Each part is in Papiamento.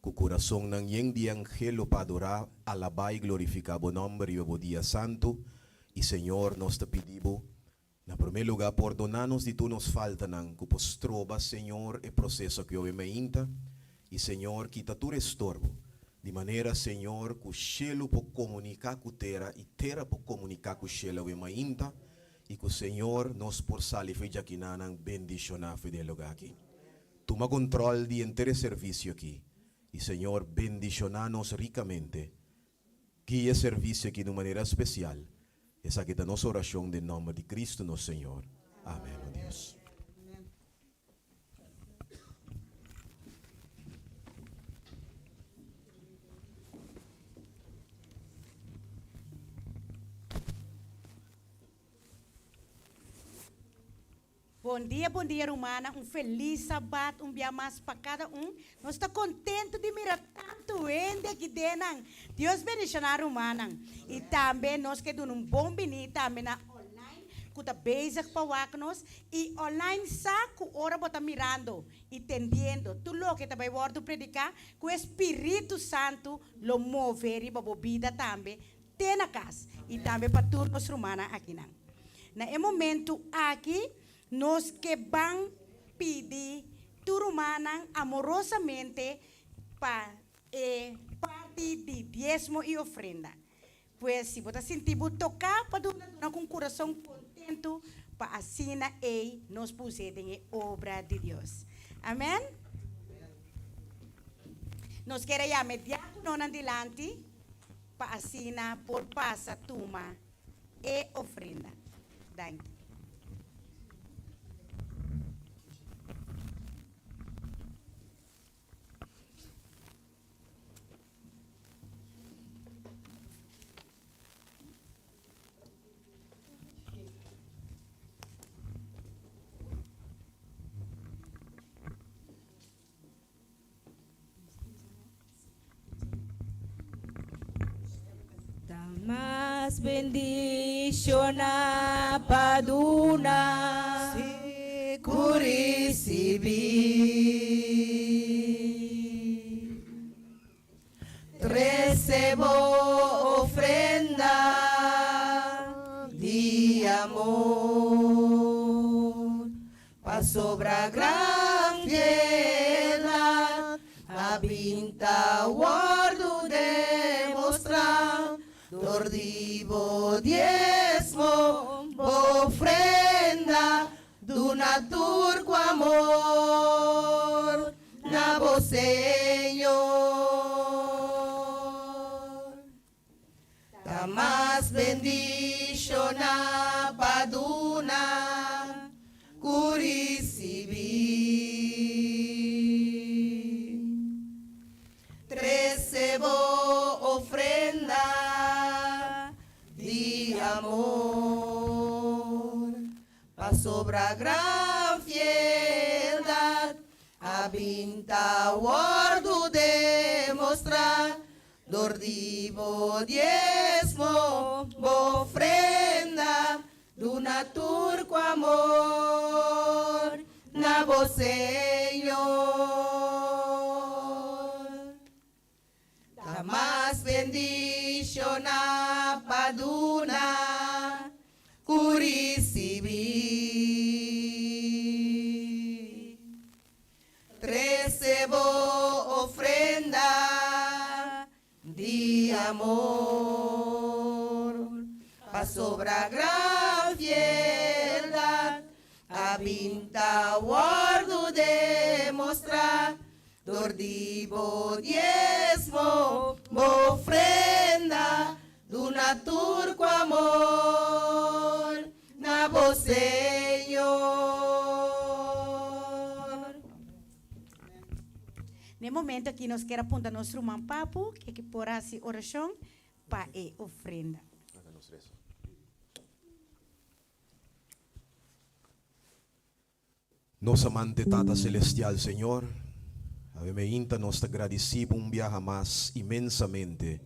Ku kurasonnan yen di anhelo pa adorá, alabá i glorifiká Bo nòmber riba Bo dia santu. I Señor, nos ta pidi Bo, na promé lugá, pordoná nos di tur nos faltanan ku por stroba, Señor, e proseso ku awe meinta. I Señor, kita tur estorbo, di manera, Señor, ku shelu por komuniká ku tera i tera por komuniká ku shelu awe mainta, i ku, Señor, nos por sali fo'i djakinanan bendishoná fo'i den e lugá aki. Tuma control di henter e servicio aki y Señor bendiciona nos ricamente. Guia e servicio aki di un manera especial. Esaki ta nos oracion den nomber di Cristo nos Señor. Amen, o Dios. Bon dia bon dia rumannan un felis sabat un bia mas pa kada un nos ta contento di mira tanto hende aki den nan Dios bendiciona rumannan y tambe nos ke duna un bon bini tambe na online cu ta bezig pa wak nos y online sa cu ora bo ta mirando y tendiendo tur loke ta bay wordo predica cu e Spiritu Santo lo move riba bo bida tambe te na kas i tambe pa tur nos rumannan akinan. Na e momentu aki nos ke ban pidi tur rumannan amorosamente pa e parti di diesmo i ofrenda. Pues si bo ta sinti bo toká pa duna, duna ku un kurason kontentu pa asina ei nos pus'é den e obra di Dios. Amèn. Nos kier a yama e diákononan dilanti. pa asina por pasa tuma e ofrenda. Danki. Ta mas bendiciona pa duna ku ricibi. Trece bo ofrenda di amor. Pasobra gran fieldad a bin ta wòrdu demostrá dor di bo diesmo, bo ofrenda, duna tur ku amor na bo Señor. Ta mas bendishoná pa duna ku risibí. Trese bo ofrenda di amor, pasobra gran fieldad a bin ta wòrdu demostrá Dor di bo diesmo, bo ofrenda, duna tur ku amor na bo Señor. Ta mas bendishoná pa duna ku risibí. Trese bo ofrenda di amor, pasobra gran fieldad a bin ta wòrdu demostrá dor di bo diesmo, bo ofrenda, duna tur ku amor na bo Señor. Na e momento aki nos kier a punta nos ruman Papu ke ki por hasi orashon pa e ofrenda. Laga nos resa. Nos amante Tata Celestial Señor, awe meinta nos ta gradisi Bo un biaha mas inmensamente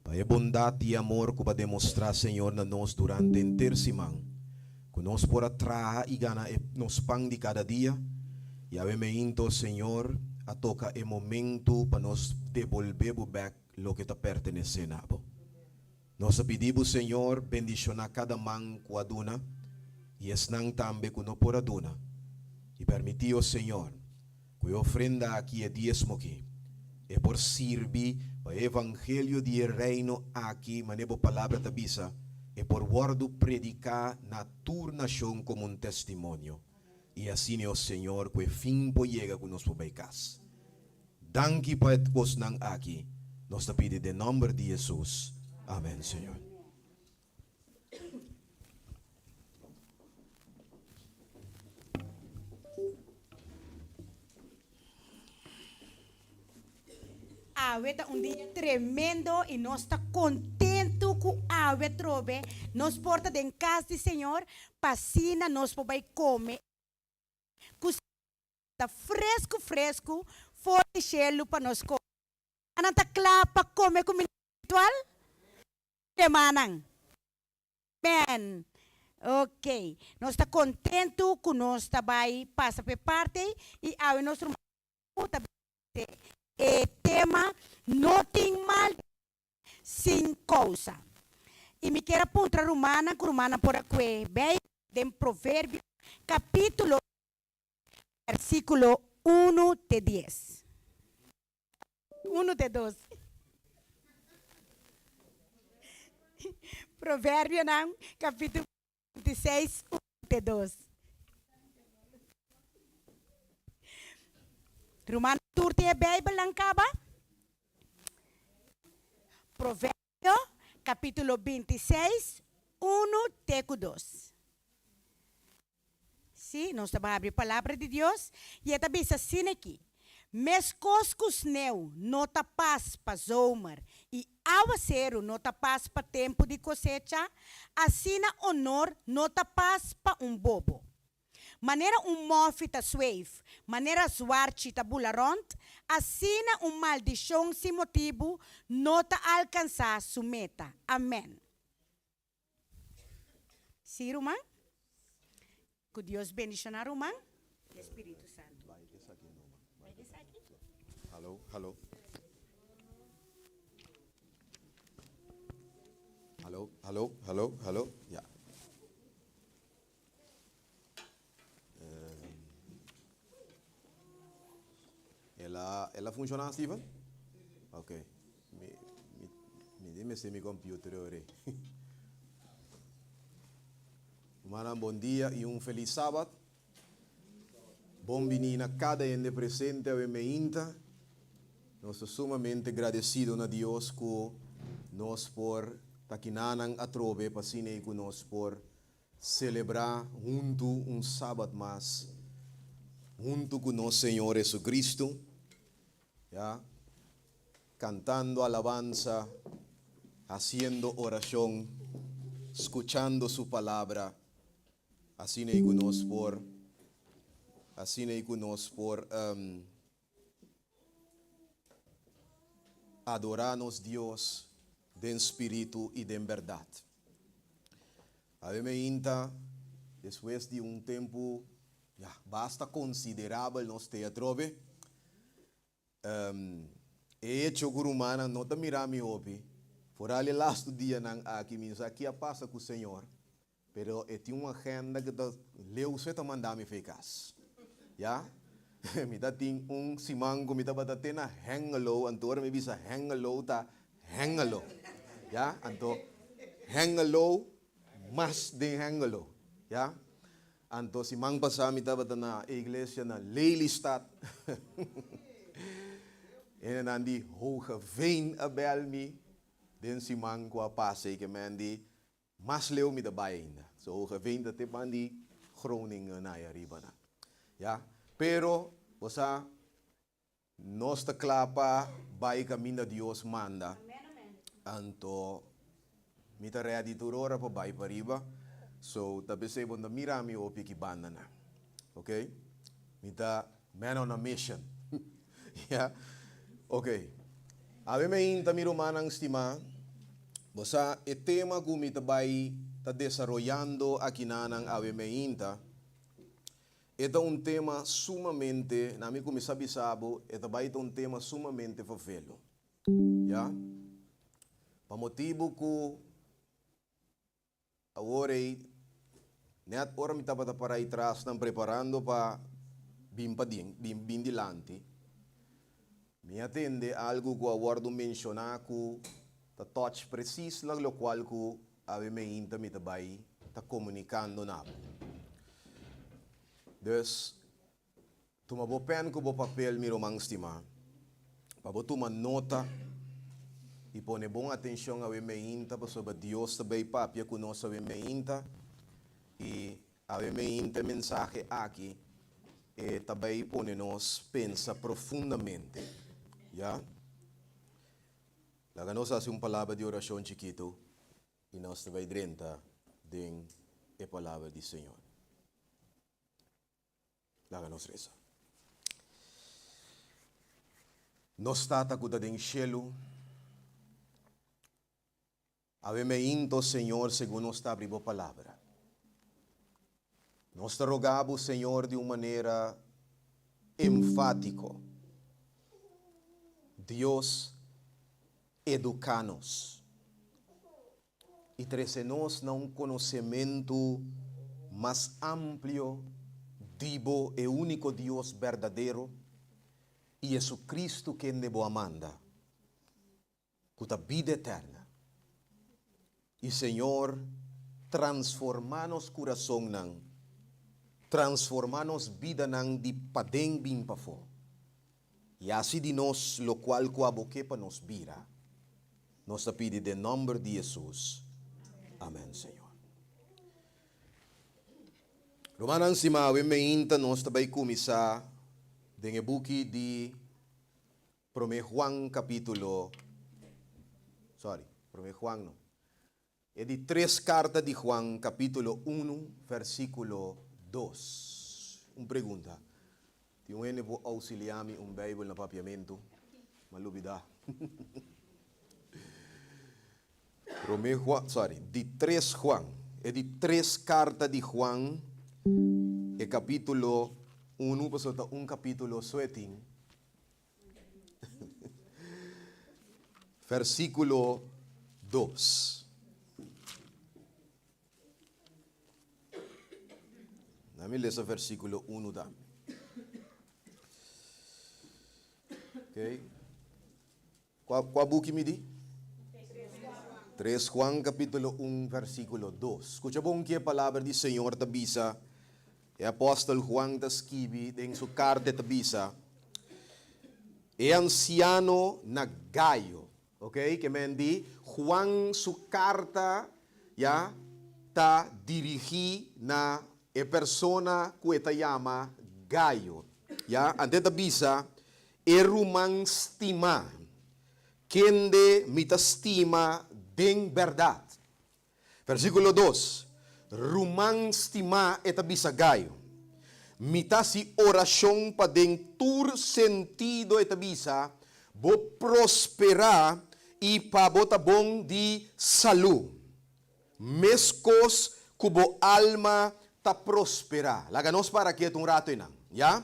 pa e bondad y amor cu Bo a demostra Señor na nos durante henter siman, cu nos por a traha y gana e nos pan di cada dia, y awe meinto Señor, a toka e momentu pa nos debolbé Bo bèk loke ta pertenesé na Bo. Nos a pidi Bo, Señor, bendishoná kada man ku a duna i esnan tambe ku no por a duna. I permití, o Señor, ku e ofrenda aki, e diesmo aki, e por sirbi pa e evangelio di e Reino aki, manera Bo Palabra ta bisa, e por wòrdu prediká na tur nashon komo un testimonio. I asina, o Señor, ku e fin por yega ku nos por bai kas. Danki pa e kosnan aki, nos ta pidi den nòmber di Hesus. Amèn, Señor. Awe ta un dia tremendo y nos ta contento cu awe atrobe nos por ta den cas di Señor pa asina nos por bay come cu ta fresco fresco for di cielo pa nos come. Nan ta cla pa come cuminda spiritual? Hermannan. Amen. Ok. Nos ta contento cu nos ta bay pasa p'e parti ey y awe nos ruman ta bini e tema No tin mal sin causa. Y mi kier a puntra rumannan cu rumannan por a cue Bijbel den Proverbio capitulo versiculo uno te dies. Uno te dos. Proverbionan capítulo 26, uno te dos. Ruman tur tin e Bijbelnan caba? Proverbio capítulo 26, uno te cu dos. Sí, nos ta habri Palabra di Dios i e ta bisa asina aki, Meskos ku sneu no ta pas pa zomer i awaseru no ta pas pa tempu di kosecha, asina onor no ta pas pa un bobo. Manera un mòfi ta sweef, manera zwarchi ta bula rònt, asina un maldishon sin motibu no ta alkansá su meta. Amèn. Sí, ruman? Ku Dios bendishoná ruman. E Spiritu Santu. Bai esaki numa. Bai esaki. Hallo, hallo. Hallo, hallo, hallo, hallo. Ja. El a, el a funciona, Steven? Ok. Mi, mi, mi di mester mi computer ore. Rumannan, bon dia y un feliz Sabat. Bon bini na cada hende presente awe meinta. Nos ta sumamente gradecido na Dios cu nos por ta kinanan atrobe pa asina y cu nos por Selebrá huntu un Sabat mas huntu ku nos Señor Jesucristo, ya, kantando alabansa, hasiendo orashon, skuchando Su Palabra, asina ei ku nos por, asina ei ku nos por adorá nos Dios den spiritu i den bèrdat. Awe meinta, despues di un tempu ya basta konsiderabel nos te atrobe, e echo ku rumannan no ta mira mi hopi, foral e lastu dianan aki mi no sa ki a pasa ku Señor, Pero e tin un agenda ku ta leu so e ta manda mi fei kas. Ya? Mi ta tin un siman ku mi tabata te na Hengelo, anto ora mi bisa Hengelo ta Hengelo. Ya? Anto Hengelo mas den Hengelo. Ya? Anto siman pasá mi tabata na e iglesia na Lelystad. Hendenan di Hoogeveen a bèl mi den siman ku a pasa i ke men di Mas leu mi ta bai ainda. So Hoogeveen ta te ban di Groningen na ai ariba nan. Ya. Pero, bo sa, nos ta kla pa bai kaminda Dios manda. Anto, mi ta ready tur ora pa bai pariba. So, ta pesey bo no ta mira mi hopi aki banda nan. Ok. Mi ta man on a mission. Ya. Ok. Awe mi ainta mi rumannan stimá, bo sa e tema ku mi ta bai ta desaroyando akinanan awe mi ainta, E ta un tema sumamente, na mi kuminsá bisa bo, e ta bai ta un tema sumamente vervelo. Ya? Pa motibu ku awor ei, nèt ora mi tabata pará ei tras nan preparando pa bin paden, bin bin dilanti, mi a tende algu ku a wòrdu menshoná ku ta touch presis na lokual ku Awe meinta mi ta bai ta komunikando na bo. Dus, tuma bo pèn ku bo papel, mi ruman stimá, pa bo tuma nota i pone bon atenshon awe meinta, pasobra Dios ta bai papia ku nos awe meinta, i awe meinta e mensahe aki e ta bai pone nos pensa profundamente. Ya. Laga nos hasi un palabra di orashon chikitu i nos ta bai drenta den e palabra di Señor. Laga nos resa. Nos Tata ku ta den shelu, awe meinto, Señor, segun nos ta abri Bo palabra. Nos ta roga Bo, Señor, di un manera enfátiko, Dios, eduká nos i trese nos na un konosementu mas amplio di Bo, e úniko Dios berdadero, i Jesucristo kende Bo a manda. Ku ta bida eterna. I Señor, transformá nos kurasonnan, transformá nos bidanan di paden bin pafó, i hasi di nos lokual ku abo ke pa nos bira. Nos ta pidi den nòmber di Hesus. Amèn, Señor. Rumannan stima, awe meinta nos ta bai kuminsá den e buki di. Promé Juan capítulo, sorry, Promé Juan no, e di tres carta di Juan capítulo unu versículo dos. Un pregunta, tin un hende por auxiliá mi un Bijbel na papiamentu? M'a lubidá. Promé Juan, sorry, di tres Juan, e di tres carta di Juan, e capítulo unu, pasobra ta un capítulo so e tin. Versíkulo dos. Na mi lesa versíkulo unu tambe. Ok. Kua, kua buki mi di? Tres Juan capítulo 1 versículo 2. Skucha bon ki e palabra di Señor ta bisa. E apòstel Juan ta skibi den su karta e ta bisa, E ansiano na Gayo, ok, ke men di Juan su karta ya ta dirigí na e persona ku e ta yama Gayo, ya, anto e ta bisa, E ruman stimá, kende mi ta stima den bèrdat. Versíkulo dos, Ruman stimá, e ta bisa Gayo, mi ta hasi orashon pa den tur sentido, e ta bisa, bo prosperá i pa bo ta bon di salú, meskos ku bo alma ta prosperá. Laga nos para ketu un ratu einan, ya?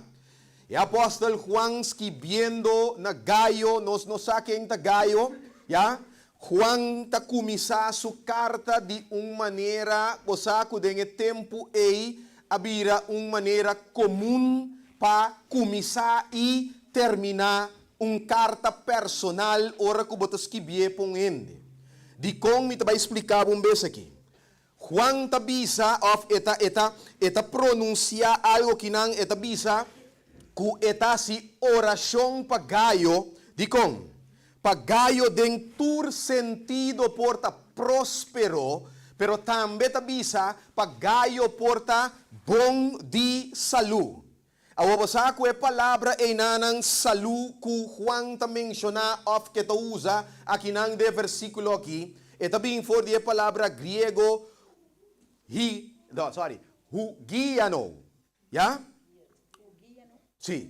E apòstel Juan skibiendo na Gayo, nos no sa ken ta Gayo, ya? Juan ta kuminsá su karta di un manera, bo sa ku den e tempu ei a bira un manera komun pa kuminsá i terminá un karta personal ora ku bo ta skibié pa un hende. Dikon mi ta bai spliká bo un bes aki? Juan ta bisa, òf e ta, e ta, e ta pronunsiá algu kinan, e ta bisa ku e ta hasi orashon pa Gayo. Dikon? Pa Gayo den tur sentido por ta próspero, pero tambe ta bisa pa Gayo por ta bon di salú. Awor bo sa ku e palabra einanan salú ku Juan ta menshoná òf ke ta usa akinan den e versíkulo akí, e ta bin for di e palabra griego hi, no, sorry, hugiano. Ya? Sí.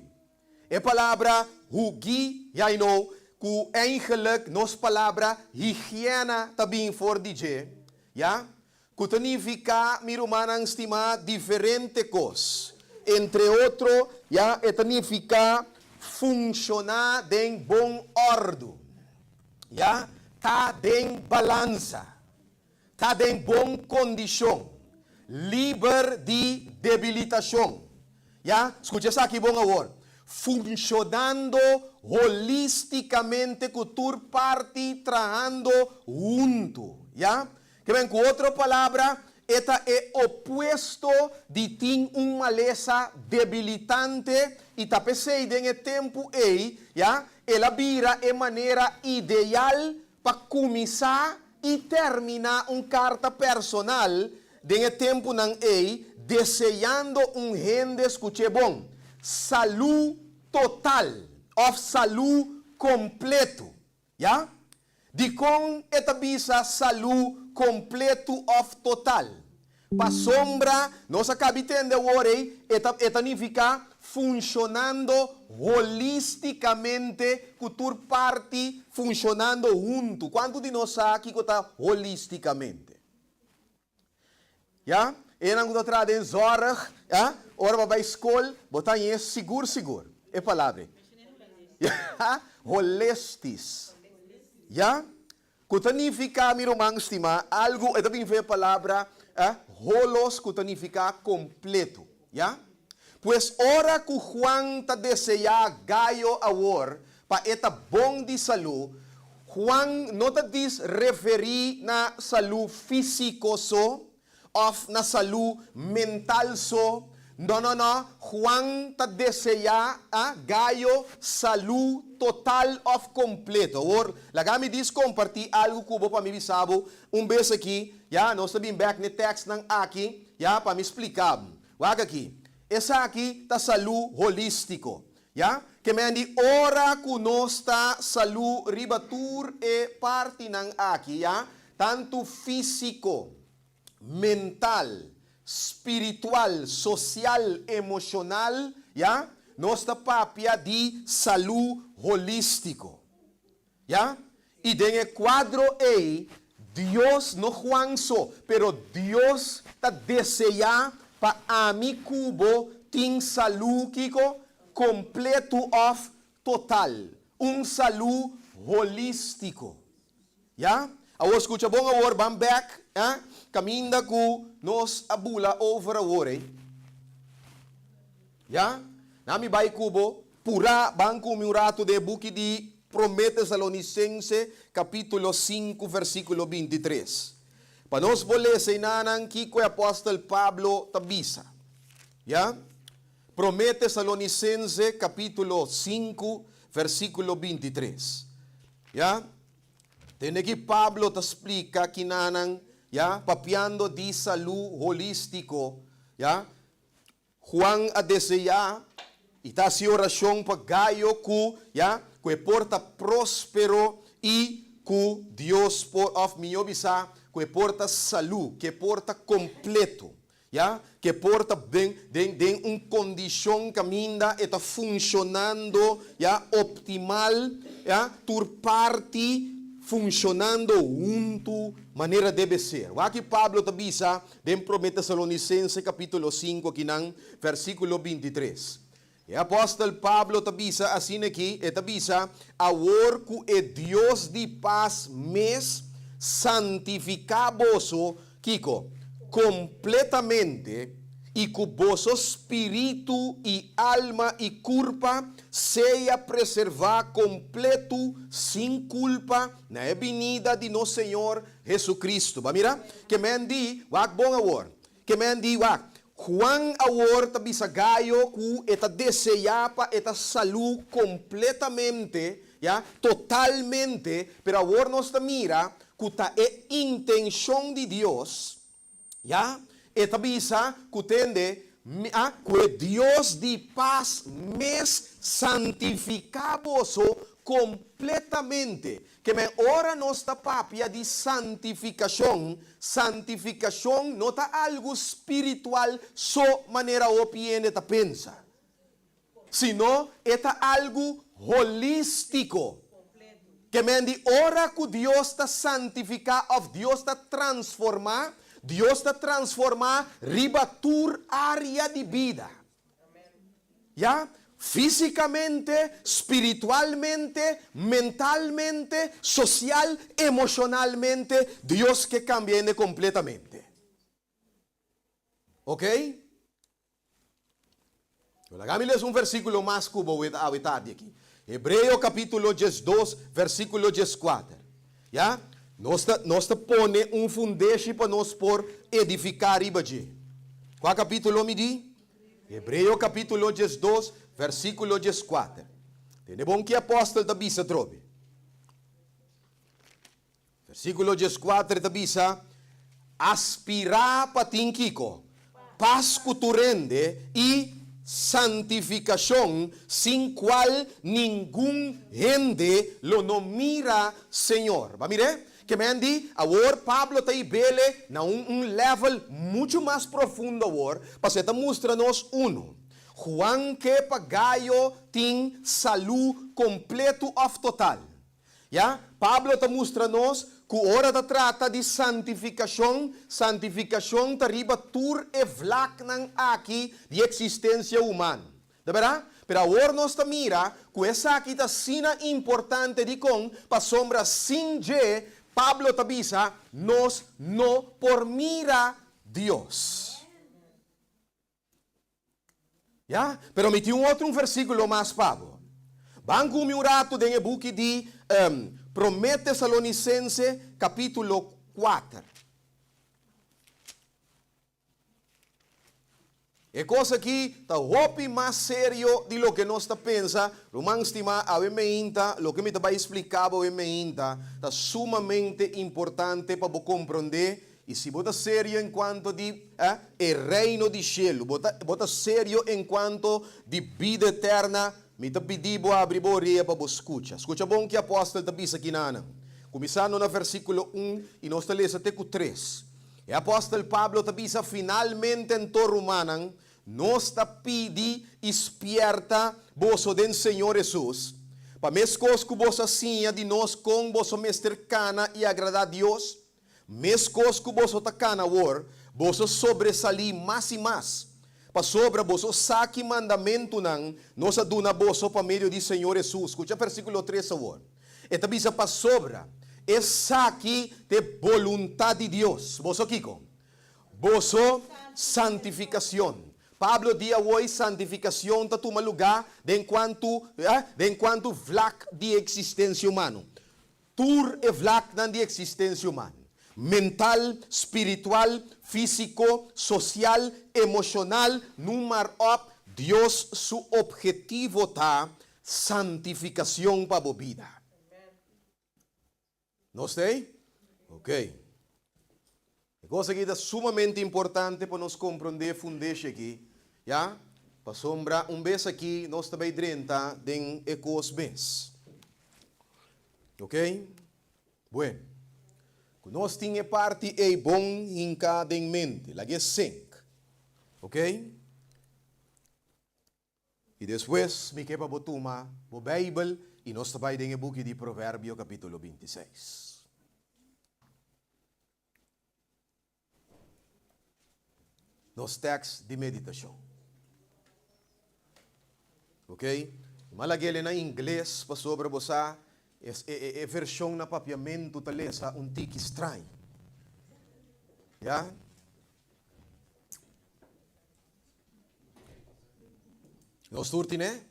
E palabra hugiaino ku eigenlijk nos palabra higiena ta bin for di dje, ya? Ku ta nifiká, mi rumannan stimá, diferente kos. entre otro, ya, e ta nifiká funshoná den bon òrdu, ya, ta den balansa, ta den bon kondishon, liber di debilitashon. Ya, skucha esaki bon awor, funshonando holístikamente ku tur parti trahando huntu. Ya, ke men ku otro palabra, e ta e opuesto di tin un malesa debilitante i ta p'esei den e tempu ei, ya, el a bira e manera ideal pa kuminsá i terminá un karta personal den e tempunan ei, deseando un hende skuch'é bon, salú total òf salú kompletu. Ya? Dikon e ta bisa salú kompletu òf total? Pasobra, nos a kabi tende awor ei, e ta e ta nifiká funshonando holístikamente ku tur parti funshonando huntu. Kuantu di nos sa kiko ta holístikamente? Ya, enan ku ta traha den zòrg, ya, ora bo bai skol, bo ta hañ'é sigur sigur, e palabra ei. Ya, holestis. Ya, ku ta nifiká, mi ruman stimá, algu, e ta bin for e palabra, eh, holos, ku ta nifiká kompletu. Ya. Pues ora ku Juan ta deseá Gayo awor pa e ta bon di salú, Juan no ta dis referí na salú físiko so òf na salú mental so. No, no, no, Juan ta deseá a Gayo salú total òf kompleto. Awor, laga mi dis kompartí algu ku bo pa mi bisa bo un bes aki, ya, nos ta bin bèk n'e tèkstnan aki, ya, pa mi splika bo. Wak aki, esaki ta salú holístiko. Ya? Ke men di ora ku nos ta salú riba tur e partinan aki, ya, tantu físiko, mental, spiritual, sosial, emoshonal, ya, nos ta papia di salú holístiko. Ya? I den e kuadro ei, Dios, no Juan so, pero Dios ta deseá pa ami ku bo tin salú, kiko? Kompletu òf total. Un salú holístiko. Ya? Awor skucha bon awor, ban bèk, ya, kaminda ku nos a bula over awor ei. Ya? Na mi bai ku bo. Purá, ban ku mi un ratu den e buki di Promé Tesalonisense, kapítulo sinku, versíkulo bintitres. Pa nos por lesa einanan kiko e apòstel Pablo ta bisa. Ya? Promé Tesalonisense, kapítulo sinku, versíkulo bintitres. Ya? Tende ki Pablo ta splika kinanan, ya, papiando di salú holístiko, ya, Juan a deseá i ta hasi orashon pa Gayo ku, ya, ku e por ta próspero i ku Dios por, òf mihó bisá, ku e por ta salú, ku e por ta kompleto, ya, ku e por ta den, den, den un kondishon kaminda e ta funshonando, ya, optimal, ya, tur parti funshonando huntu manera debe ser. Wak ki Pablo ta bisa Den Promé Tesalonisense kapítulo sinku akinan, versíkulo bintitres, e apòstel Pablo ta bisa asina aki, e ta bisa, Awor ku e Dios di pas mes santifiká boso, kiko? Kompletamente, i ku boso spiritu i alma i kurpa sea preservá kompletu sin kulpa na e binida di nos Señor Jesucristo. Bo a mira? Ke men di, wak bon awor. Ke men di, wak, Juan awor ta bisa Gayo ku e ta deseá pa e ta salú kompletamente, ya, totalmente, pero awor nos ta mira ku ta e intenshon di Dios, ya, e ta bisa ku tende, mi, a, ku e Dios di pas mes santifiká boso kompletamente. Ke men ora nos ta papia di santifikashon, santifikashon no ta algu spiritual so manera hopi hende ta pensa, sino e ta algu holístiko. Ke men di ora ku Dios ta santifiká òf Dios ta transformá, Dios ta transformá riba tur área di bida. Ya, físikamente, spiritualmente, mentalmente, sosial, emoshonalmente, Dios ke kambia hende kompletamente. Ok? Laga mi lesa un versíkulo mas ku bo awe tardi aki. Hebreo kapítulo 12, versíkulo 14. Ya? Nos ta, nos ta pone un fundeshi pa nos por edifiká riba dje. Kua kapítulo mi di? Hebreo kapítulo 12, versíkulo 14. Tende bon ki apòstel ta bisa atrobe. Versíkulo 14 ta bisa, Aspirá pa tin kiko? Pas ku tur hende i santifikashon, sin kual ningun hende lo no mira Señor. Ba mir'é? Ke men di, awor Pablo ta hib'ele na un un level muchu mas profundo awor, pasobra e ta mustra nos uno, Juan ke pa Gayo tin salú kompletu òf total. Ya, Pablo ta mustra nos ku ora ta trata di santifikashon, santifikashon ta riba tur e vlaknan aki di eksistensia humano. Ta bèrdat? Pero awor nos ta mira ku esaki ta asina importante. Dikon? Pasobra sin dje, Pablo ta bisa, nos no por mira Dios. Ya, pero mi tin un otro un versíkulo mas pa bo. Ban ku mi un ratu den e buki di Promé Tesalonisense kapítulo kuater. E kos aki ta hopi mas serio di loke nos ta pensa. Ruman stimá, awe meinta, loke mi ta bai splika bo awe meinta ta sumamente importante pa bo komprondé. I si bo ta serio en kuanto di e Reino di shelu, bo ta bo ta serio en kuanto di bida eterna, mi ta pidi bo abri bo orea pa bo skucha. Skucha bon ki apòstel ta bisa kinanan. Kuminsando na versíkulo un i nos ta lesa te ku tres. E apòstel Pablo ta bisa, Finalmente anto, rumannan, nos ta pidi i spièrta boso den Señor Hesus, pa meskos ku boso a siña di nos kon boso mester kana i agradá Dios, Meskos ku boso ta kana awor, boso sobresalí mas i mas, pasobra boso sa ki mandamentunan nos a duna boso pa medio di Señor Hesus. Skucha versíkulo tres awor. E ta bisa, Pasobra esaki ta e boluntat di Dios. Boso kiko? Boso santifikashon. Pablo di awor santifikashon ta tuma lugá den kuantu, den kuantu vlak di eksistensia humano. Tur e vlaknan di eksistensia humano, mental, spiritual, físiko, sosial, emoshonal, noem maar op, Dios su ophetivo ta santifikashon pa bo bida. Nos ta ei? Ok. E kos aki ta sumamente importante pa nos komprondé e fundeshi aki, ya, pasobra un bes aki nos ta bai drenta den e kos mes. Ok? Bueno, ku nos tin e parti ei bon hinká den mente, laga e sink. Ok? I despues mi ke pa bo tuma bo Beibel i nos ta bai den e buki di Proverbio kapítulo 26. Nos tèks di meditashon. Ok? Mi a lag'el na ingles pasobra bo sa e e vershon na papiamentu ta lesa un tiki straño. Ya? Nos tur tin'é?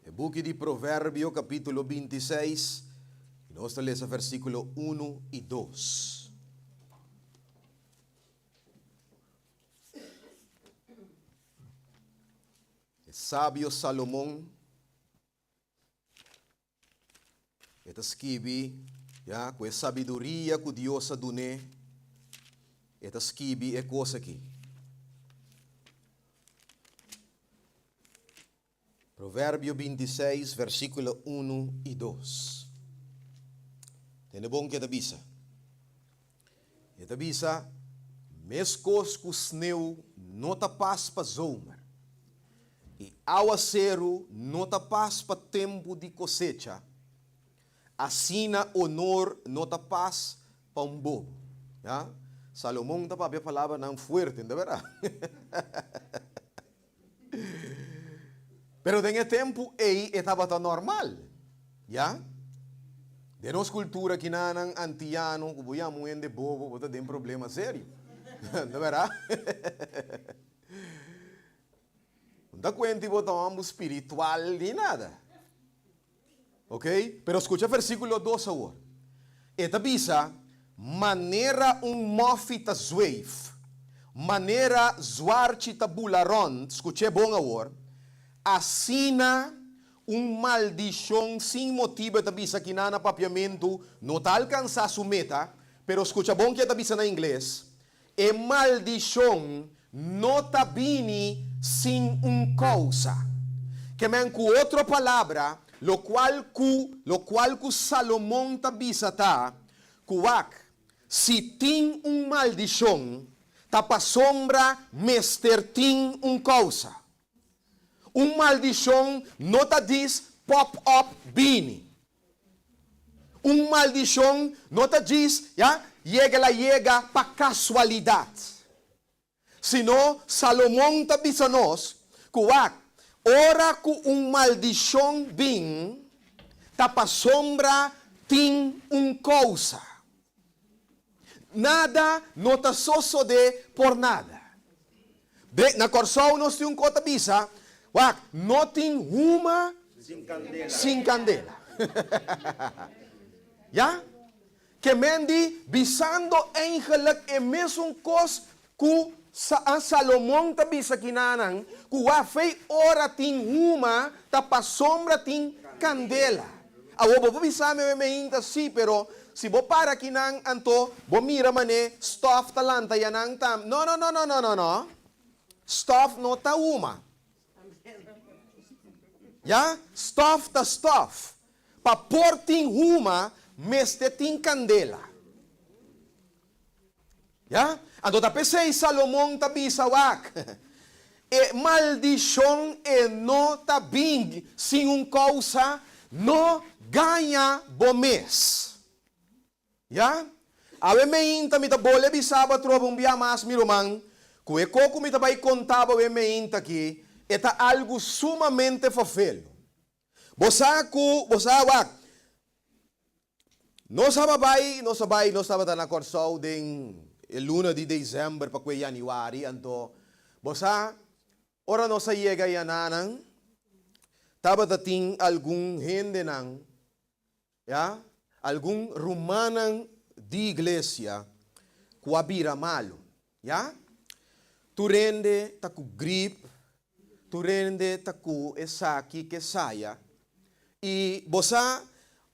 E buki di Proverbio kapítulo 26, i nos ta lesa versíkulo unu i dos. E sabio Salomon E ta skibi, ya, ku e sabiduria ku Dios a dun'é, e ta skibi e kos akí. Proverbio 26, versíkulo unu i dos. Tende bon ke e ta bisa. E ta bisa, Meskos ku sneu no ta pas pa zomer, I awaseru no ta pas pa tempu di kosecha, asina onor no ta pas pa un bobo. Ya? Salomon ta papia palabranan fuerte, no ta berdad? Pero den e tempu ei e tabata normal, ya. Den nos kultura kinanan antiano ku bo yama un hende bobo bo ta den problema serio, no ta berdad? No ta kuenti bo ta homber spiritual ni nada. Ok, pero skucha versíkulo dos awor. E ta bisa, Manera un mòfi ta zweef, manera zwarchi ta bula rònt, skuch'é bon awor, asina un maldishon sin motibu, e ta bisa kinan na papiamentu, no ta alkansá su meta, pero skucha bon ke e ta bisa na ingles, E maldishon no ta bini sin un kousa. Ke men ku otro palabra, lokual ku lokual ku Salomon ta bisa ta ku wak, si tin un maldishon, ta pasobra mester tin un kousa. Un maldishon no ta dis pop up bini. Un maldishon no ta djis, ya, yega el a yega pa kasualidat. Sino, Salomon ta bisa nos ku wak, ora ku un maldishon bin, ta pasobra tin un kousa. Nada no ta sosodé por nada. Be, na Kòrsou nos tin un kos ta bisa, wak, no tin huma sin kandela. Ya? Ke men di bisando eigenlik e mesun kos ku Salomon ta bisa kinanan, ku wak fei ora tin huma ta pasobra tin kandela. Awor bo por bisa mi awe meinta sí, pero si bo para akinan anto bo mira mané stof ta lanta yanan tam. No, no, no, no, no, no, no. Stof no ta huma. Ya? Stof ta stof. Pa por tin huma mester tin kandela. Ya? Anto ta p'esei Salomon ta bisa wak, E maldishon e no ta bin sin un kousa, no gaña bo mes. Ya? Awe meinta mi ta bole bisa bo atrobe un bia mas, mi ruman, ku e ko ku mi ta bai konta bo awe meinta aki, e ta algu sumamente fafelo. Bo sa ku, bo sa wak, nos a bai, nos a bai, nos tabata na Kòrsou den e luna di desèmber pa kue yanüari, anto bo sa, ora nos a yega yananan, tabata tin algun hendenan, ya, algun rumannan di iglesia ku a bira malu, ya. Tur hende ta ku grip, Tur hende ta ku esaki ke saya i bo sa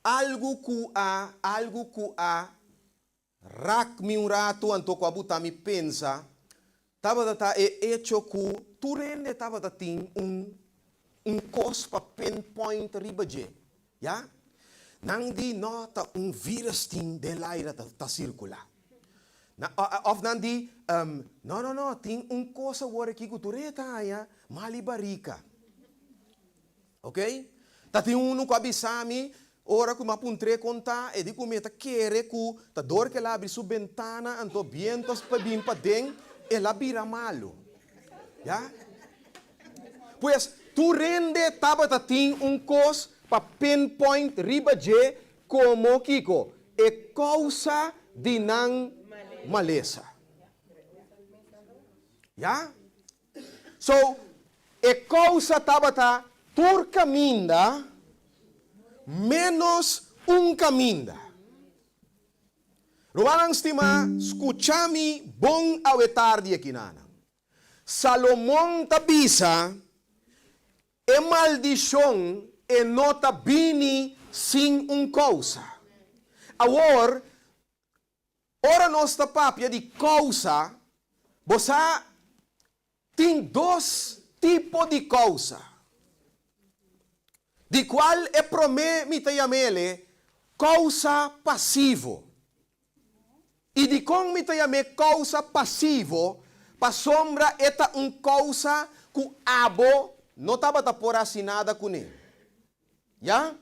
algu ku a algu ku a rak mi un ratu anto ku a buta mi pensa tabata ta e echo ku tur hende tabata tin un un kos pa pinpoint riba dje ya. Nan di no ta un virus tin den laira ta ta sirkula. Na of nan di, No, no, no, tin un kos awor aki ku tur e ta haña mal i barika. Ok? Ta tin unu ku a bisa mi, ora ku mi a puntr'é kon ta, e di ku mi e ta kere ku ta dor ku el a abri su bentana anto bientu a bin paden, el a bira malu. Ya? Pues, tur hende tabata tin un kos pa pinpoint riba dje Komo kiko? E kousa di nan malesa. Ya? So, e kousa tabata tur kaminda ménos un kaminda. Rumannan stimá, skucha mi bon awe tardi akinanan. Salomon ta bisa E maldishon e no ta bini sin un kousa. Awor, ora nos ta papia di kousa, bo sa tin dos tipo di kousa, di kual e promé mi ta yam'ele kousa pasivo. I dikon mi ta yam'é kousa pasivo? Pasobra e ta un kousa ku abo no tabata por hasi nada kuné. Ya?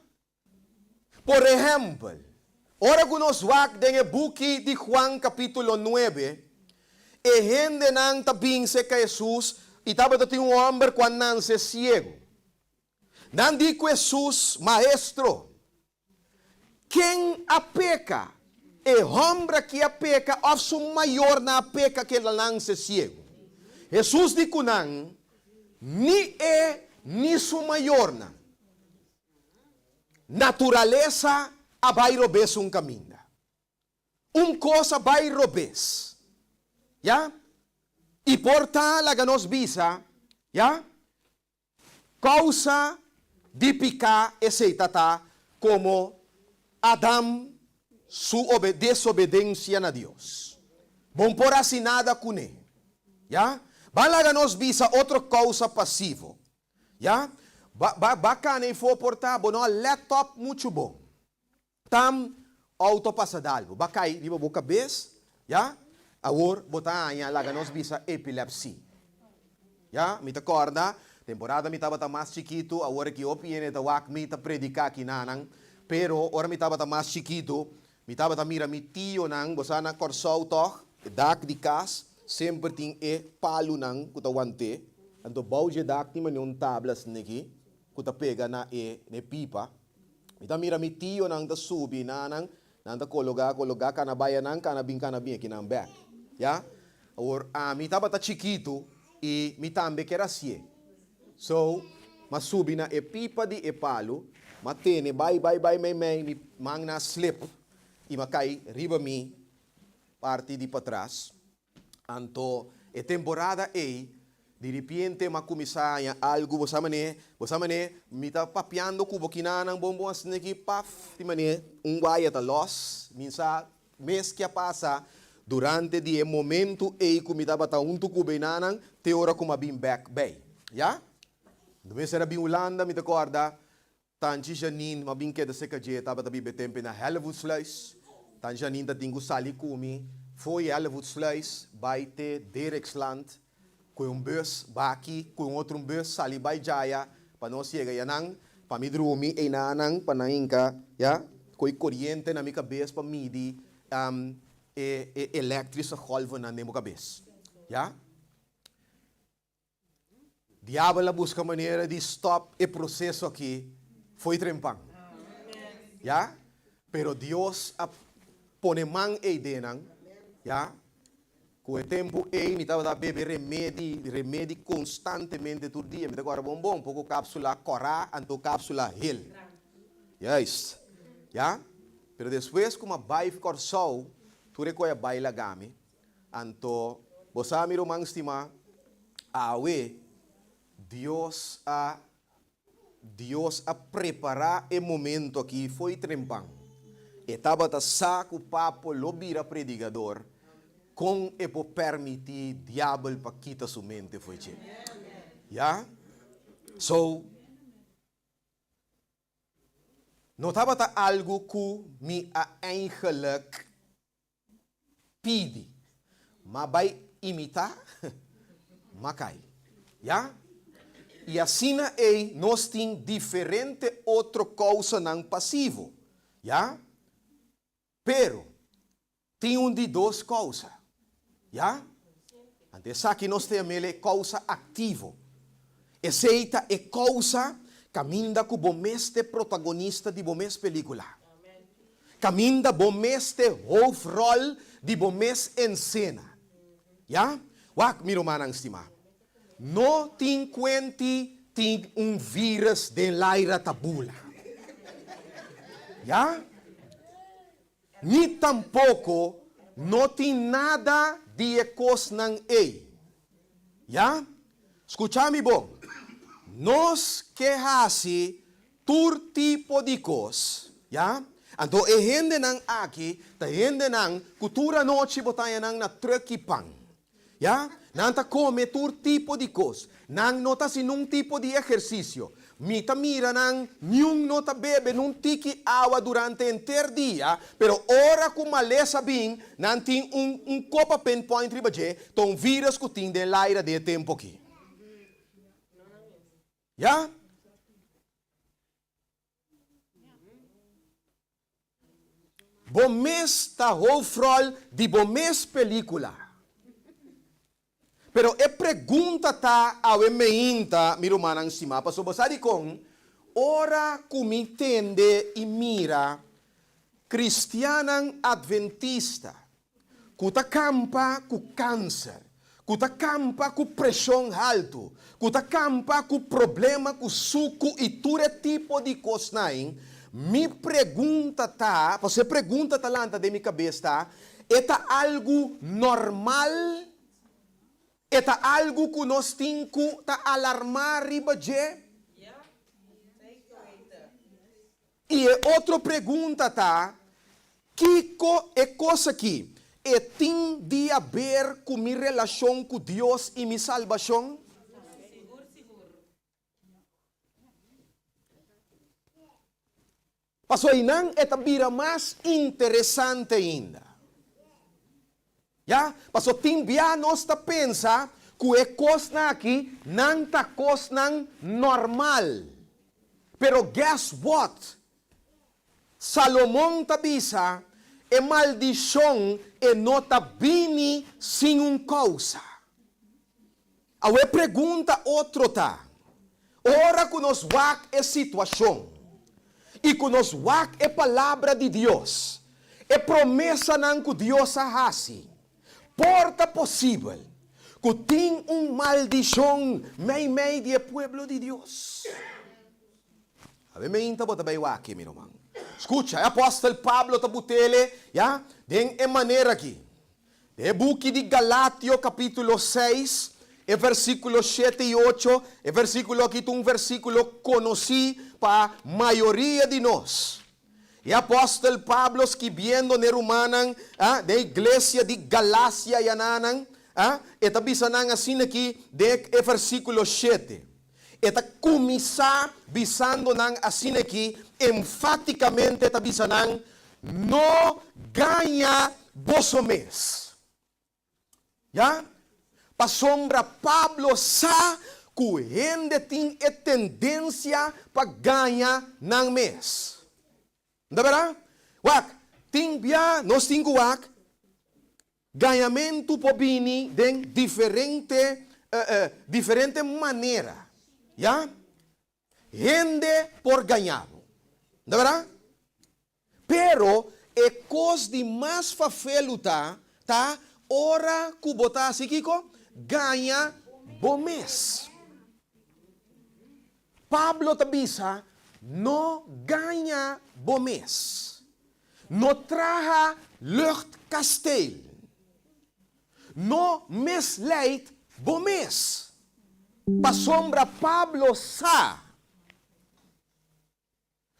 Por ehèmpel, ora ku nos wak den e buki di Juan kapítulo nuebe, E hendenan ta bin serka Hesus i tabata tin un hòmber ku a nanse siegu. Nan di ku Hesus, Maestro, ken a peka, e hòmber aki a peka òf su mayornan a peka ku el a nanse siegu? Hesus di ku nan, Ni e ni su mayornan. Naturalesa a bai robes un kaminda. Un kos a bai robes. Ya? I por ta, laga nos bisa, ya, kousa di piká esei ta ta komo Adam su desobedensia na Dios. Bon por hasi nada kuné. Ya? Ban laga nos bisa otro kousa pasivo. Ya? Ba, ba, ba kana ei for por ta, bo no a let op muchu bon. Tam auto pasa dal bo, ba kai riba bo kabes, ya, awor bo ta haña laga nos bisa epilepsi. Ya, mi ta kòrda, temporada mi tabata mas chikitu, awor aki hopi hende ta wak mi ta prediká kinanan, pero ora mi tabata mas chikitu, mi tabata mira mi tionan, bo sa na Kòrsou tòg, e dak di kas semper tin e palunan ku ta want'é, anto bou dje dak tin manera un tabla asina aki ku ta pega na e na e pipa. Mi ta mira mi tionan ta subi nanan, nan ta kologá, kologá, kana bai anan, kana bin, kana bin aki nan bèk. Ya? Awor, ami tabata chikitu i mi tambe ker hasié. So, m'a subi na e pipa di e palu, m'a tene bai, bai, bai meimei, mi man na slip i m'a kai riba mi parti di patras. Anto e temporada ei, di ripiente m'a kuminsá haña algu, bo sa manera, bo sa manera, mi ta papiando ku bo kinanan bon bon asina aki, paf, di manera un waya ta lòs, mi sa mes ke a pasa durante di e momentu ei ku mi tabata huntu ku beinanan te ora ku m'a bin bèk bei, ya. Mi mester a bin Hulanda, mi ta kòrda Tanchi Janine m'a bin keda serka dje, tabata biba e tempu na Hellevoetsluis. Tanchi Janine ta tin ku sali ku mi fo'i Hellevoetsluis bai te Deriksland ku un bus baki ku un otro un bus sali bai djaya pa nos yega yanan pa mi drumi einanan pa nan hinka ya ku e koriente na mi kabes pa midi e e elektrische golvennan den bo kabes ya. Diabel a buska manera di stop e proseso aki fo'i trempan. Ya? Pero Dios a pone man ei den nan. Ya? Ku e tempu ei mi tabata bebe remedi, remedi konstantemente tur dia. Mi ta kòrda bon bon, poko kapsula kòrá anto kapsula hel. Juist. Ya? Pero despues ku mi a bai Kòrsou, tur e koi a bai laga mi. Anto, bo sa, mi ruman stimá, awe Dios a Dios a prepará e momento aki fo'i trempan. E tabata sa ku Papo lo bira predigador, kon e por permití diabel pa kita su mente fo'i dje? Ya? So. No tabata algu ku mi a eigenlijk pidi, ma bai imitá, ma kai. Ya? I asina ei nos tin diferente otro kousanan pasivo. Ya? Pero, tin un di dos kousa. Ya? Anto esaki nos ta yam'el e kousa aktivo. Esei ta e kousa kaminda ku bo mes ta e protagonista di bo mes pelíkula. Kaminda bo mes ta e hoofdrol di bo mes ensena. Ya? Wak, mi rumannan stimá. No tin kuenti tin un vírus den laira ta bula. Ya? Ni tampoko no tin nada di e kosnan ei. Ya? Skucha mi bon. Nos ke hasi tur tipo di kos. Ya? Anto e hendenan aki ta hendenan ku tur anochi bo ta haña nan na trùk i pan. Ya, nan ta kome tur tipo di kos. Nan no ta hasi nun tipo di ehersisio. Mi ta mira nan, niun no ta bebe nun tiki awa durante henter dia, pero ora ku malesa bin, nan tin un un kopa pinpoint riba dje, ta un virus ku tin den laira den e tempu aki. Ya. Bo mes ta hoofdrol di bo mes pelicula. Pero e pregunta ta awe meinta, mi rumannan stimá, pasobra bo sa dikon? Ora ku mi tende i mira kristiannan adventista ku ta kampa ku kanser, ku ta kampa ku preshon haltu, ku ta kampa ku problema ku suku i tur e tipo di kosnan, mi pregunta ta, pasobra e pregunta ta lanta den mi kabes ta, E ta algu normal? E ta algu ku nos tin ku ta alarmá riba dje? I e otro pregunta ta, Kiko e kos aki e tin di haber ku mi relashon ku Dios i mi salbashon? Pasobra einan e ta bira mas interesante ainda. Ya, pasobra tin bia nos ta pensa ku e kosnan aki nan ta kosnan normal. Pero guess what? Salomon ta bisa, e maldishon e no ta bini sin un kousa. Awe pregunta otro ta, ora ku nos wak e situashon i ku nos wak e Palabra di Dios, e promesanan ku Dios a hasi, por ta posibel ku tin un maldishon meimei di e pueblo di Dios? Awe meinta bo ta bai wak, mi ruman. Skucha, e apòstel Pablo ta but'ele, ya, den e manera aki. Den e buki di Galatio kapítulo seis, e versíkulo shete i ocho, e versíkulo aki ta un versíkulo konosí pa mayoria di nos. E apòstel Pablo skibiendo n'e rumannan den e iglesia di Galasia yananan, e ta bisa nan asin'aki den e versíkulo shete. E ta kuminsá bisando nan asin'aki, enfátikamente e ta bisa nan, No gaña boso mes. Ya? Pasobra Pablo sa ku hende tin e tendensia pa gaña nan mes. No ta bèrdat? Wak, tin bia nos tin ku wak Gañamentu por bini den diferente diferente manera, ya. Hende por gaña bo, no ta berdad? Pero e kos di mas fafelu ta, ta ora ku bo ta hasi kiko? Gaña bo mes. Pablo ta bisa, No gaña bo mes. No traha luchtkasteel. No misleid bo mes. Pasobra Pablo sa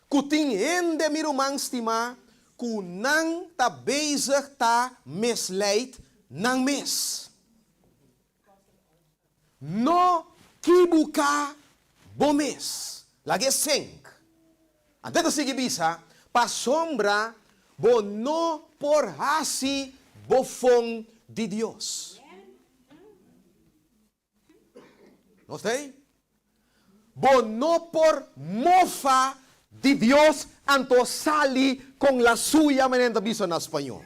ku tin hende, mi ruman stimá, ku nan ta bezig ta misleid nan mes. No kibuká bo mes. Lag'é sink. Anto e ta sigui bisa, Pasobra bo no por hasi bofon di Dios. Nos ta ei? Bo no por mofa di Dios anto sali con la suya manera nan ta bisa na spañol.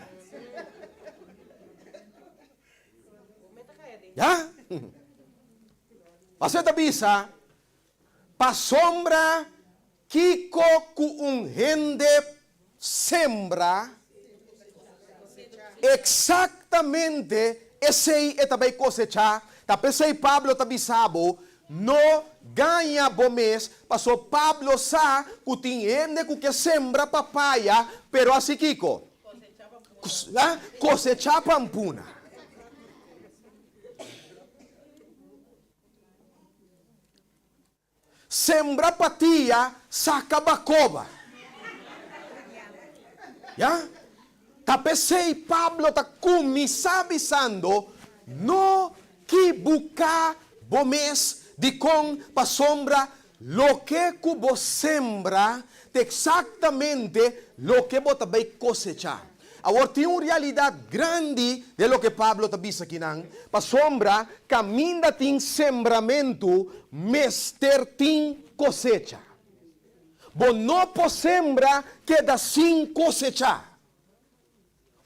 Ya? Pasobra e ta bisa, Pasobra kiko ku un hende sembra, eksaktamente esei e ta bai kosechá. Ta p'esei Pablo ta bisa bo, No gaña bo mes, pasobra Pablo sa ku tin hende ku ke sembra papaya, pero hasi kiko? Kosechá pampuna. Sembra patia, saka bakoba. Ya? Ta p'esei Pablo ta kuminsá bisando, No kibuká bo mes. Dikon? Pasobra loke ku bo sembra ta eksaktamente loke bo ta bai kosechá. Awor tin un realidat grandi den loke Pablo ta bisa akinan, pasobra kaminda tin sembramentu mester tin kosecha. Bo no por sembra keda sin kosechá.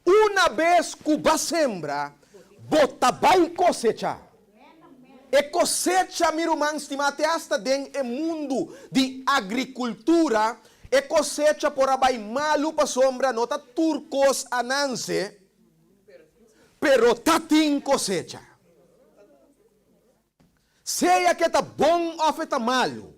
Una bes ku ba sembra, bo ta bai kosechá. E kosecha, mi ruman stimá, te asta den e mundu di agrikultura, e kosecha por a bai malu pasobra no ta tur kos a nanse, pero ta tin kosecha. Sea ku e ta bon òf e ta malu,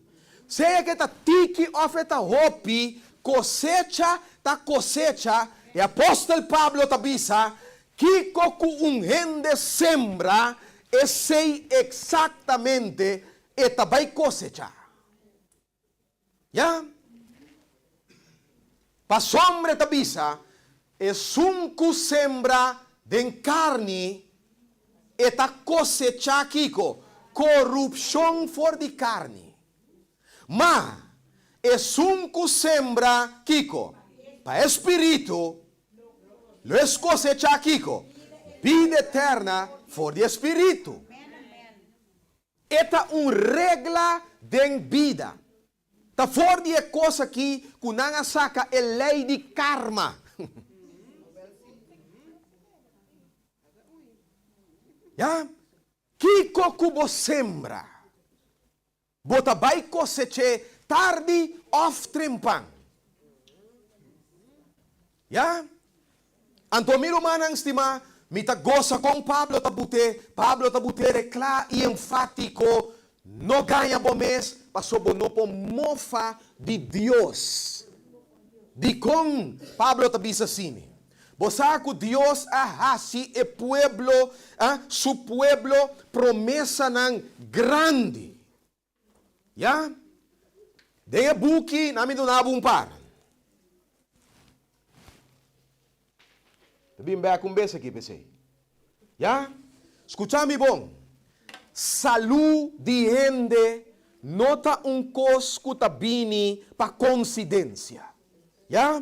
sea ku e ta tiki òf e ta hopi, kosecha ta kosecha. E apòstel Pablo ta bisa, Kiko ku un hende sembra, esei eksaktamente e ta bai kosechá. Ya. Pasobra e ta bisa, Esun ku sembra den karni, e ta kosechá kiko? Korupshon for di karni. Ma esun ku sembra kiko? Pa e spiritu, lo e kosechá kiko? Bida eterna for di e spiritu. E ta un regla den bida. Ta for di e kos aki ku nan a saka e lei di karma. Ya. Kiko ku bo sembra, bo ta bai kosech'é tardi òf trempan. Ya. Anto mi rumannan stimá, mi ta gosa kon Pablo ta but'é. Pablo ta but'é re kla i enfátiko, No gaña bo mes, paso bo no por mofa di Dios. Dikon Pablo ta bisa asina? Bo sa ku Dios a hasi e pueblo, su pueblo, promesanan grandi. Ya. Den e buki nan mi duna bo un par. Ta bin bek un bes aki p'esei. Ya. Skucha mi bon. Salú di hende no ta un kos ku ta bini pa konsidensia. Ya.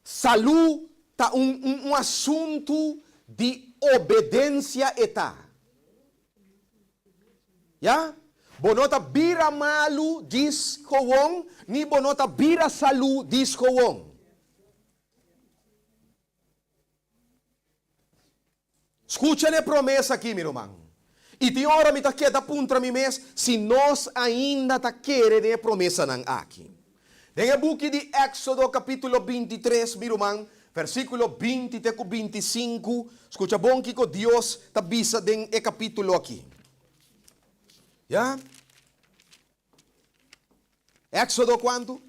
Salú ta un un asuntu di obedensia e ta. Ya? Bo no ta bira malu djis gewon, ni bo no ta bira salú djis gewon. Skucha n'e promesa aki, mi ruman. I tin ora mi ta keda puntra mi mes si nos ainda ta kere den e promesanan aki. Den e buki di Éksodo kapítulo 23, mi ruman, versíkulo 20 te ku 25, skucha bon kiko Dios ta bisa den e kapítulo aki. Ya? Éksodo kuantu?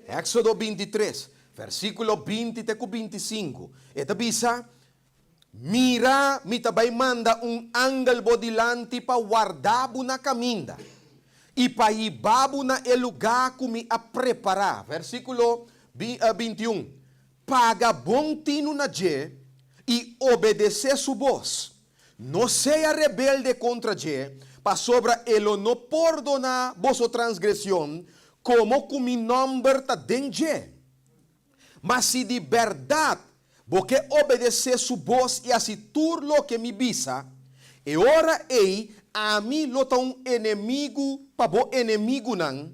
Éksodo 23, versíkulo 20 te ku 25. E ta bisa, Mira, mi ta bai manda un angel bo dilanti pa warda bo na kaminda i pa hiba bo na e lugá ku mi a prepará. Versíkulo 21, Paga bon tinu na dje i obedesé su bos. No sea rebelde kontra dje, pasobra e lo no pordoná boso transgresion, komo ku mi nòmber ta den dje. Ma si di bèrdat bo ke obedesé su bos i hasi tur loke mi bisa, e ora ei ami lo ta un enemigu pa bo enemigunan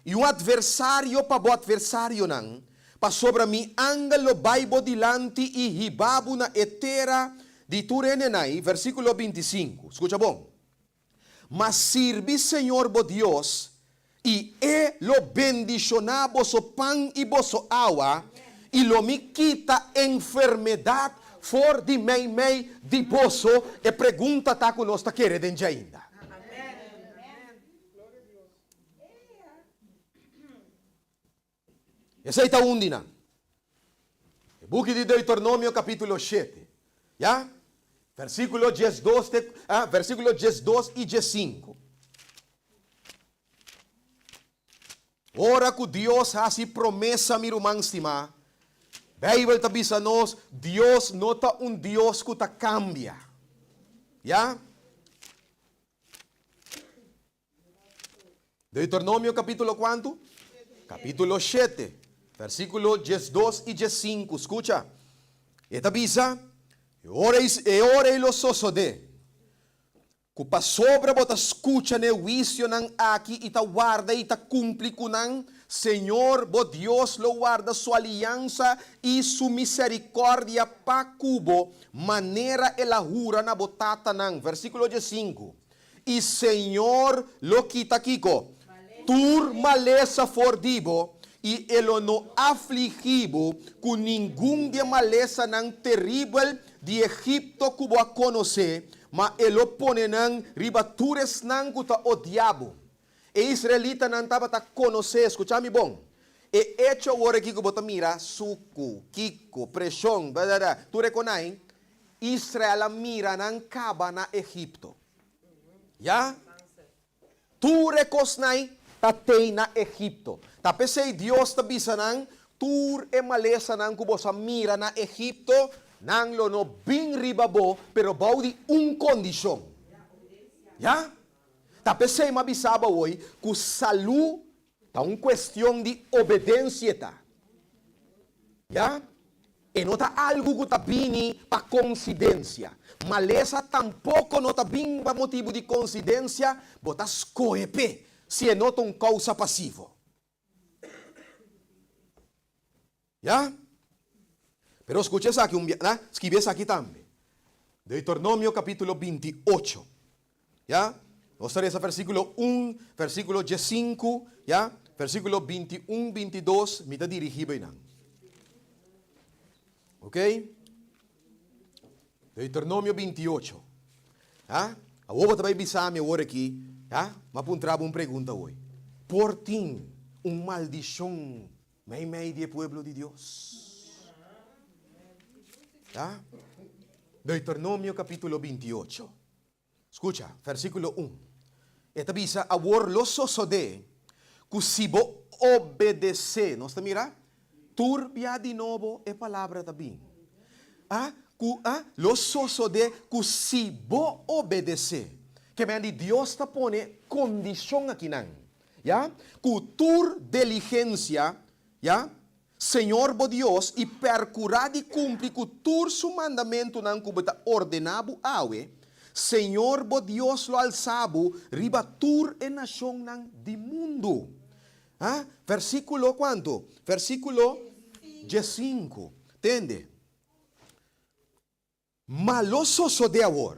i un atversario pa bo atversarionan, pasobra mi angel lo bai bo dilanti i hiba bo na e tera di tur hendenai, versíkulo 25. Skucha bon. Ma sirbi Señor bo Dios, i E lo bendishoná boso pan i boso awa, i lo mi kita enfermedat for di meimei di boso. E pregunta ta ku nos ta kere den dje ainda. Esei ta un di nan. E buki di Deuteronomio kapítulo shete, ya, versíkulo 12 te, ah, versíkulo 12 i 15. Ora ku Dios hasi promesa, mi ruman stimá, Beibel ta bisa nos, Dios no ta un Dios ku ta kambia. Ya? Deuteronomio kapítulo kuantu? Kapítulo shete, versíkulo 12 i 15. Skucha. E ta bisa, E ora ei, e ora ei lo sosodé, ku pasobra bo ta skucha n'e huisionan aki i ta warda i ta kumpli ku nan, Señor bo Dios lo warda su aliansa i su miserikòrdia pa ku bo, manera el a hura na bo tatanan. Versíkulo 15. I Señor lo kita kiko? Tur malesa for di bo, i e lo no afligí bo ku ningun di e malesanan teribel di Egipto ku bo a konosé, ma e lo pone nan riba tur esnan ku ta odia bo. E israelitanan tabata konosé, skucha mi bon, e echo awor aki ku bo ta mira, suku, kiko, preshon, bla, tur e konai, Israel a mira nan kaba na Egipto. Ya? Tur e kosnan ta tei na Egipto. Ta p'esei Dios ta bisa nan, Tur e malesanan ku boso a mira na Egipto, nan lo no bin riba bo, pero bou di un kondishon. Ya? Ta p'esei mi a bisa bo awor ku salú Ta un cuestion di obedencia ta. Ya? E no ta algu cu ta bini pa coincidencia. Malesa tampoco no ta bin pa motibu di coincidencia, bo ta scohe p'e, si e no ta un causa pasivo. Ya? Pero scucha esaki un bia, na, skibi esaki tambe. Deuteronomio capítulo 28. Ya? Nos ta reza versículo 1, versículo 15, ya? Versículo 21, 22, mi ta dirigí bay nan. Ok? Deuteronomio 28. Ya? Awor bo ta bay bisa mi awor aki, ya? M'a puntra bo un pregunta hoy. Por tin un maldicion Meimei di e pueblo di Dios. Ta? Deuteronomio capítulo 28. Scucha, versículo 1. E ta bisa, Awor lo sosodé cu si bo obedecé, nos ta mira? Tur bia di nobo e palabra ta bin. A, cu, a, lo sosodé cu si bo obedecé. Ke men di Dios ta pone condicion akinan. Ya, ku tur diligensia, ya, Señor bo Dios, i perkurá di kumpli ku tur su mandamentunan ku bo ta ordená bo awe, Señor bo Dios lo alsá bo riba tur e nashonnan di mundu. Ha? Versíkulo kuantu? Versíkulo diesinku. Tende. Ma lo sosodé awor,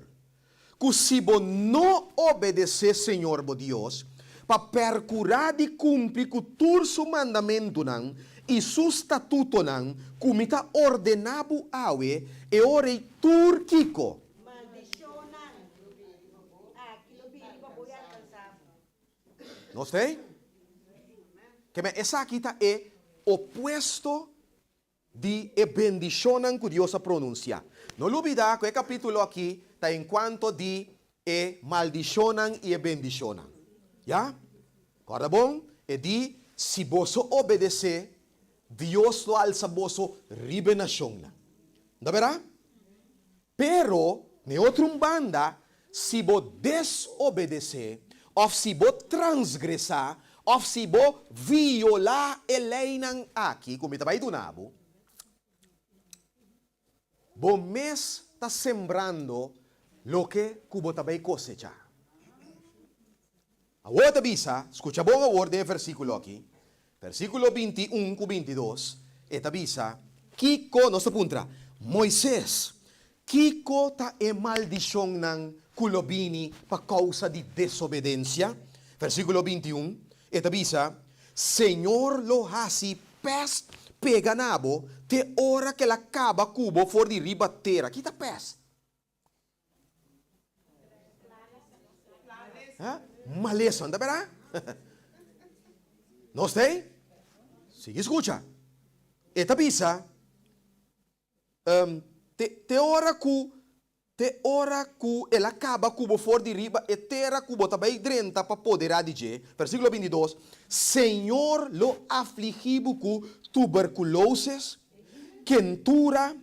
ku si bo no obedesé Señor bo Dios, pa perkurá di kumpli ku tur su mandamentunan i su statutonan ku mi ta ordená bo awe, e ora ei tur kiko. Maldishonnan aki lo bini pa bo i alkansá bo. Nos ta ei? Keme esaki ta e opuesto di e bendishonnan ku Dios a pronunsiá. No lubidá ku e kapítulo akí ta enkuanto di e maldishonnan i e bendishonnan. Ya? Kòrda bon, e di, Si boso obedesé, Dios lo alsa boso riba e nashonnan. No ta bèrdat? Pero, n'e otro un banda, si bo desobedesé, òf si bo transgresá, òf si bo violá e leinan aki ku mi ta bai duna bo, bo mes ta sembrando loke ku bo ta bai kosechá. Awor ta bisa, skucha bon awor den e versíkulo aki, versíkulo 21 ku 22, e ta bisa, Kiko, nos ta puntra, Moises, kiko ta e maldishonnan ku lo bini pa kousa di desobedensia? Versíkulo 21, e ta bisa, Señor lo hasi pèst pega na bo te ora ku el a kaba ku bo for di riba tera. Ki ta pèst? Malesa, no ta berdad? Nos ta ei? Sigui scucha. E ta bisa, te, te ora cu, te ora cu el a caba cu bo for di riba e tera cu bo ta bay drenta pa podera di dje, versiculo 22, Señor lo afligi bo cu tuberculosis, kentura,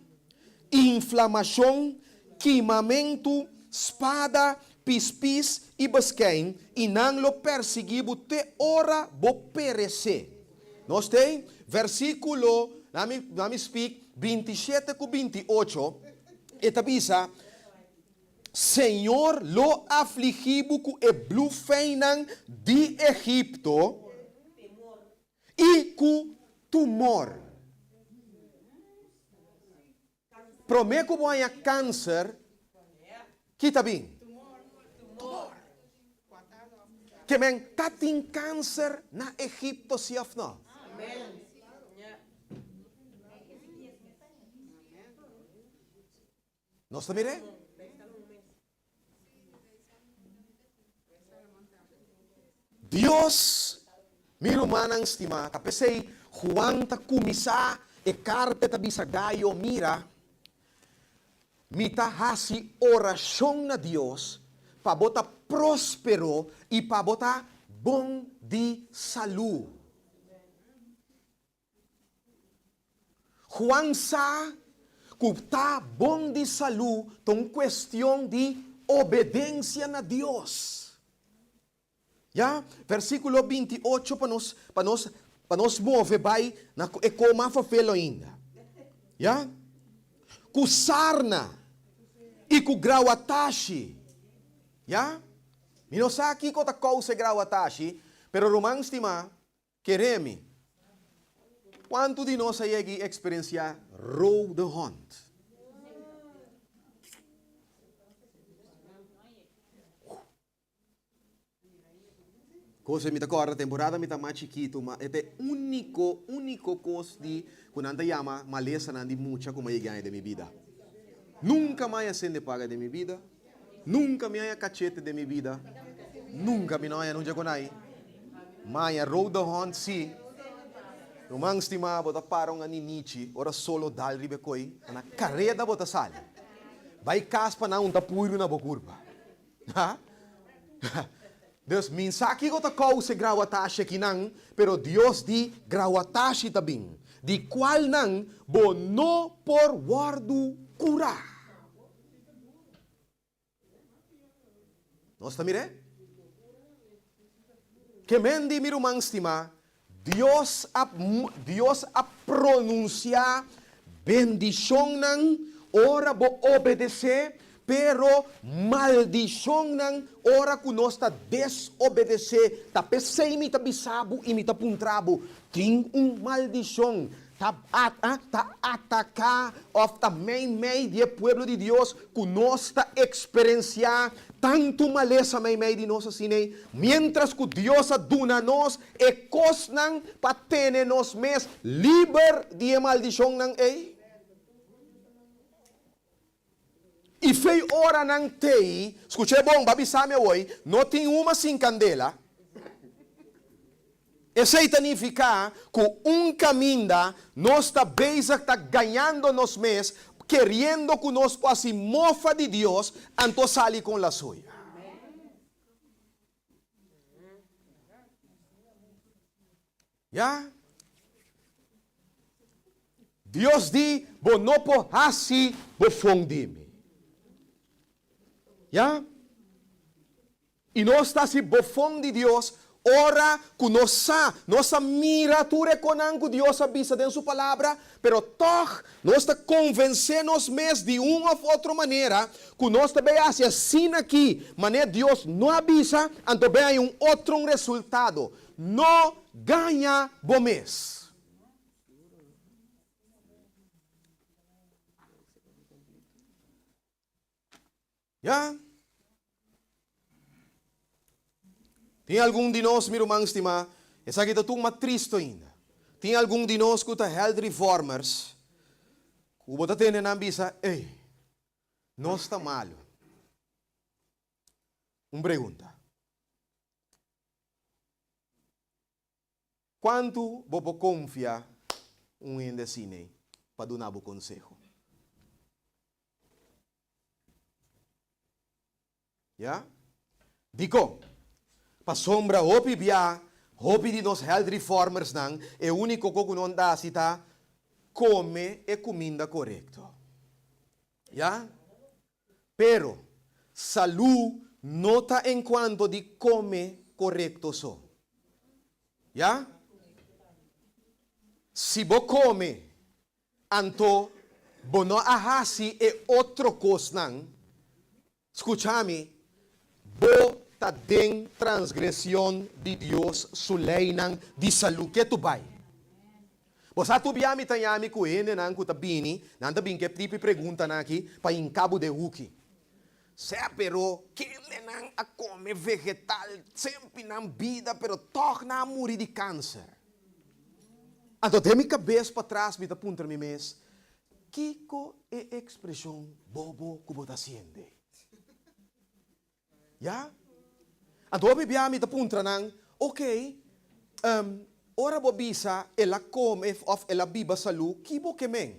inflamashon, kimamentu, spada, pispis i beskein, i nan lo persiguí bo te ora bo peresé. Nos t'ei, versíkulo, na mi, na mi spik, 27 ku 28, e ta bisa, Señor lo afligí bo ku e blufeinnan di Egipto i ku tumor. Promé ku bo haña kanser, ki ta bin? Tumor. Ke men ta tin kanser na Egipto si òf no? Nos ta mir'é? Dios, mi rumannan stimá, ta p'esei Juan ta kuminsá e karta e ta bisa Gayo, Mira, mi ta hasi orashon na Dios pa bo ta próspero i pa bo ta bon di salú. Juan sa ku ta bon di salú ta un kuestion di obedensia na Dios. Ya, versíkulo 28 pa nos, pa nos, pa nos move bai na e koma fafelo ainda. Ya, ku sarna i ku grawatashi. Ya, mi no sa kiko ta kousa e grawatashi, pero ruman stimá, Kere mi. Kuantu di nos a yega i eksperensiá rode hond? Kos mi ta kòrda temporada mi ta mas chikitu, ma e ta e úniko, úniko kos di ku nan ta yama malesanan di mucha ku mi a yega haña den mi bida. Nunka mi a sende paga den mi bida. Nunka mi haña kachete den mi bida. Nunka mi no haña nunca con ai. Maña rode hond si. Ruman stima bo ta para un aninichi ora solo dal riba e koi na kareda bo ta sali. Bai kas pa nan un ta puiru na bo kurpa. Ha? Dus mi sa kiko ta kousa e grawatashi akinan, pero Dios di grawatashi ta bin, di kualnan bo no por wòrdu kurá. Nos ta mir'é? Ke men di mi ruman stimá, Dios a Dios a pronunsiá bendishonnan ora bo obedesé, pero maldishonnan ora ku nos ta desobedesé. Ta p'esei mi ta bisa bo i mi ta puntra bo, tin un maldishon ta ta ataká òf ta meimei di e pueblo di Dios ku nos ta eksperensiá tantu malesa meimei di nos asin'ei, miéntras ku Dios a duna nos e kosnan pa tene nos mes liber di e maldishonnan ei? I fei ora nan tei, skuch'é bon, bo a bisa mi awoi, no tin huma sin kandela. Esei ta nifiká ku un kaminda nos ta bezig ta gañando nos mes, keriendo ku nos por hasi mofa di Dios, anto sali kon la suya. Ya. Dios di, Bo no por hasi bofon di mi. Ya. I nos ta hasi bofon di Dios ora ku nos sa, nos a mira tur e konan ku Dios a bisa den su Palabra, pero tòg nos ta konvensé nos mes di un òf otro manera ku nos ta bay hasi asina aki manera Dios no a bisa, anto bay haña un otro un resultado. No gaña bo mes. Ya. Tin algun di nos, mi ruman stimá, esaki ta tur mas tristu ainda. Tin algun di nos ku ta health reformers, ku bo ta tende nan bisa, Ey, nos ta malu. Un pregunta. Kuantu bo por konfia un hende asina pa duna bo konseho? Ya? Dikon? Pasobra hopi bia, hopi di nos health reformersnan, e úniko ku nan ta hasi ta kome e kuminda korekto. Ya? Pero, salú no ta en kuanto di kome korekto so. Ya? Si bo kome, anto bo no a hasi e otro kosnan, skucha mi, bo ta den transgresion di Dios su leinan di salú. Ke tu bai? Bo sa tur bia mi ta yami ku hendenan ku ta bini, nan ta bin ku e tipi preguntanan aki pa hinka bo den huki. Sea pero kendenan a kome vegetal semper nan bida pero tòg nan a muri di kanser. Anto den mi kabes patras mi ta puntra mi mes, Kiko e ekspreshon bobo ku bo ta hasiende? Ya? Anto hopi bia mi ta puntra nan, Ok, ora bo bisa el a kome òf el a biba salú, ki bo ke men?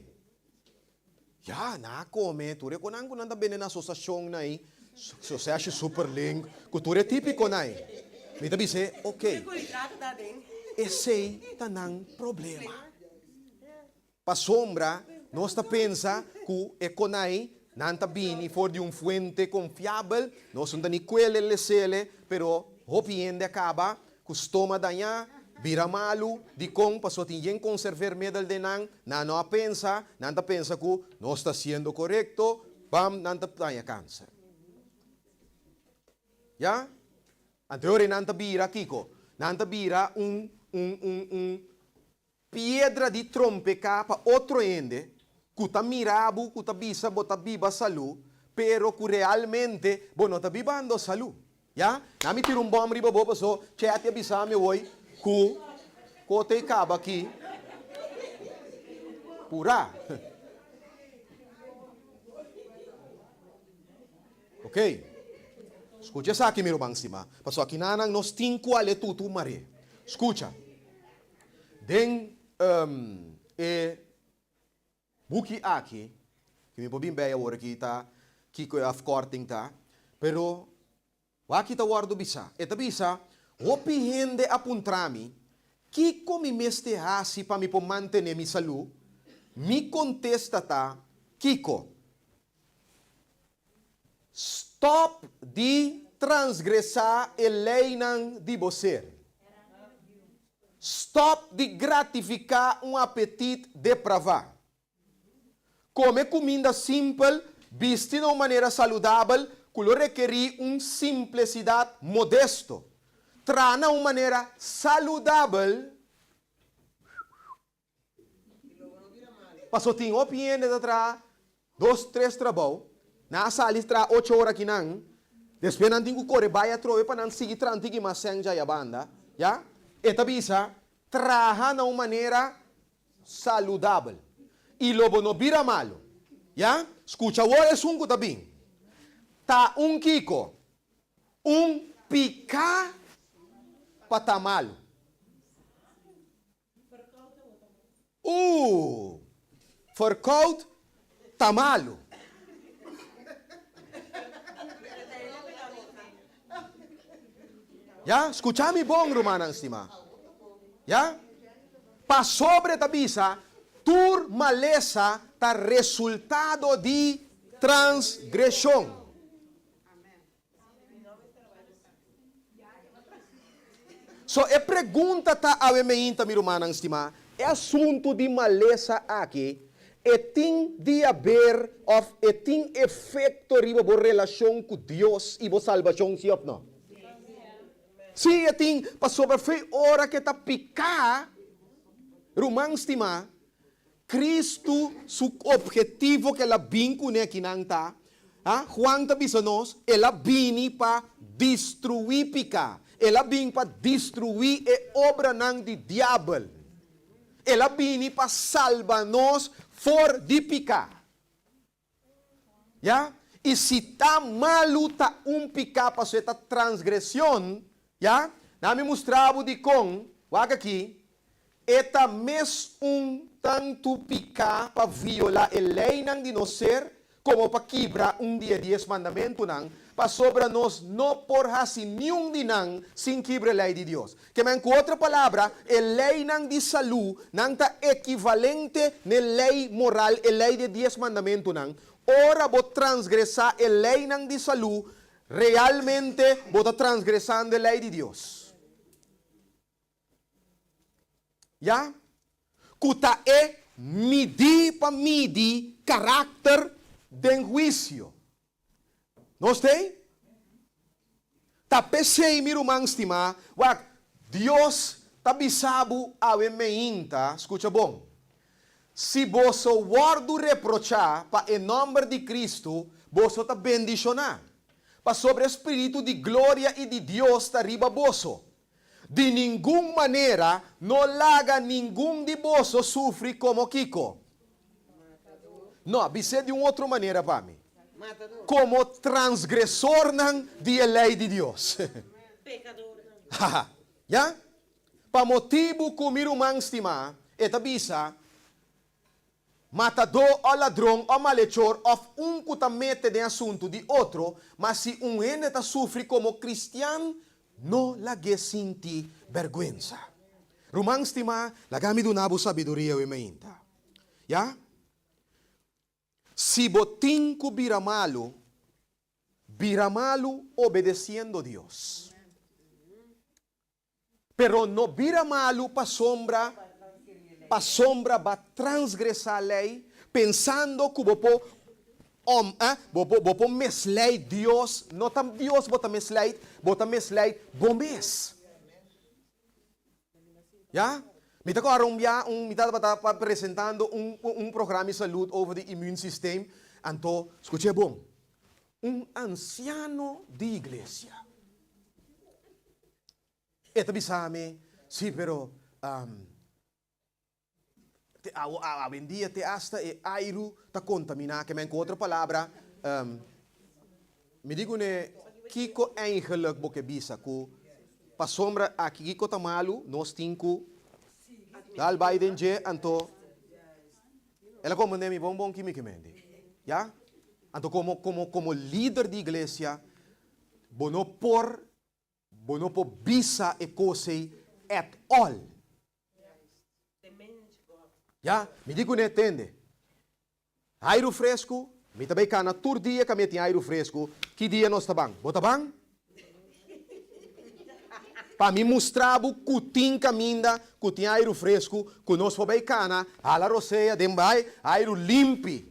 Ya, nan a kome tur e konan ku nan ta bende na asosashon nan ei, Sosesio Superlink, ku tur e típikonan ei. Mi ta bis'é, Ok, esei ta nan problema. Pasobra nos ta pensa ku e konai nan ta bini for di un fuente konfiabel, nos no ta ni kuele lesele, pero hopi hende a kaba ku stoma dañá, bira malu, dikon? Pasobra tin yen konserveermiddel den nan, nan no a pensa, nan ta pensa ku nos ta hasiendo korekto, bam, nan ta daña kanser. Ya? Anto e ora nan ta bira kiko? Nan ta bira un, un, un, un Piedra di trompeká pa otro hende ku ta mira bo ku ta bisa bo ta biba salú, pero ku realmente bo no ta bibando salú. Ya? Na mi tira un bòm riba bo paso Chetty a bisa mi awoi ku kote i kaba aki purá. Ok. Skucha esaki mi ruman stima, paso akinanan nos tin ku ale tutu maré. Skucha. Den e buki aki, ku mi por bin bei awor aki ta kiko e afkorting ta, pero wak ta wòrdu bisá. E ta bisa, Hopi hende a puntra mi, Kiko mi mester hasi pa mi por mantené mi salú? Mi kontesta ta, Kiko? Stòp di transgresá e leinan di bo ser. Stòp di gratifiká un apetit depravá. Kome kuminda simpel, bisti na un manera saludabel ku lo rekerí un simplesidat modesto. Traha na un manera saludabel. Paso tin hopi hende ta traha dos, tres trabou, nan a sali traha ocho ora akinan, despues nan tin ku kore bai atrobe pa nan sigui traha un tiki mas sèn djaya banda, ya. E ta bisa, traha na un manera saludabel i lo bo no bira malu, ya. Skucha awor esun ku ta bin. Ta un kiko? Un piká pa ta malu. Ooh! Verkoud ta malu. Ya, skucha mi bon, rumannan stimá. Ya? Pasobra e ta bisa, tur malesa ta resultado di transgreshon. So e pregunta ta awe meinta mi rumannan stimá, e asuntu di malesa aki e tin di haber òf e tin efekto riba bo relashon ku Dios i bo salbashon sí òf no? Sí e tin, pasobra fe ora ke ta piká, ruman stimá, Kristu su obhetivo ku el a bin kuné akinan ta, ha, Juan ta bisa nos, el a bini pa destruí piká, el a bin pa destruí e obranan di diabel, el a bini pa salba nos for di piká. Ya, i si ta malu ta un piká pasobra e ta transgresion, ya, na mi mustra bo dikon, wak aki, e ta mes un tantu piká pa violá e leinan di nos ser komo pa kibra un di e dies mandamentunan, pasobra nos no por hasi niun di nan sin kibra e lei di Dios. Ke men ku otro palabra, e leinan di salú nan ta ekivalente n'e lei moral, e lei di e dies mandamentunan. Ora bo transgresá e leinan di salú, realmente bo ta transgresando e lei di Dios. Ya ku ta e midí pa midi karakter den huisio. Nos t'ei? Ta p'esei, mi ruman stimá, wak, Dios ta bisa bo awe meinta, skucha bon, Si boso wòrdu reprochá pa e nòmber di Kristu, boso ta bendishoná. Pasobra e spiritu di gloria i di Dios ta riba boso. Di ningun manera no laga ningun di boso sufri komo kiko? No, bis'é di un otro manera pa mi. Komo transgresornan di e lei di Dios. Ya? Pa motibu ku mi ruman stimá, e ta bisa, Matadó o ladron o malechor òf un ku ta mete den asuntu di otro, ma si un hende ta sufri komo kristian, no lag'é sinti bèrgwensa. Ruman stimá, laga mi duna bo sabiduria awe mainta. Ya? Si bo tin ku bira malu, bira malu obedesiendo Dios. Pero no bira malu pasobra pasobra ba transgresá lei, pensando ku bo por om eh bo por bo por mislei Dios, no ta Dios bo ta mislei, bo ta mislei bo mes. Ya? Mi ta kòrda un bia un mi tabata presentando un un programa di salud over di immuunsysteem, anto skuch'é bon, un ansiano di iglesia. E ta bisa mi, Sí, pero te awendia te asta e airu ta kontaminá. Ke men ku otro palabra, mi di kuné, Kiko eigenlik bo ke bisa ku pasobra aki kiko ta malu, nos tin ku dal bai den dje? Anto el a komprendé mi bon bon ki mi ke mende. Ya? Anto komo komo komo lider di iglesia bo no por Bo no por bisa e kos ei at all. Ya, mi di kuné, tende. Airu fresku, mi ta bai kana tur dia ka mi a tin airu fresku, ki dia nos ta ban? Bo ta ban? Pa mi mustra bo ku tin kaminda ku tin airu fresku ku nos por bai kana, hala rosea den bai, airu limpi.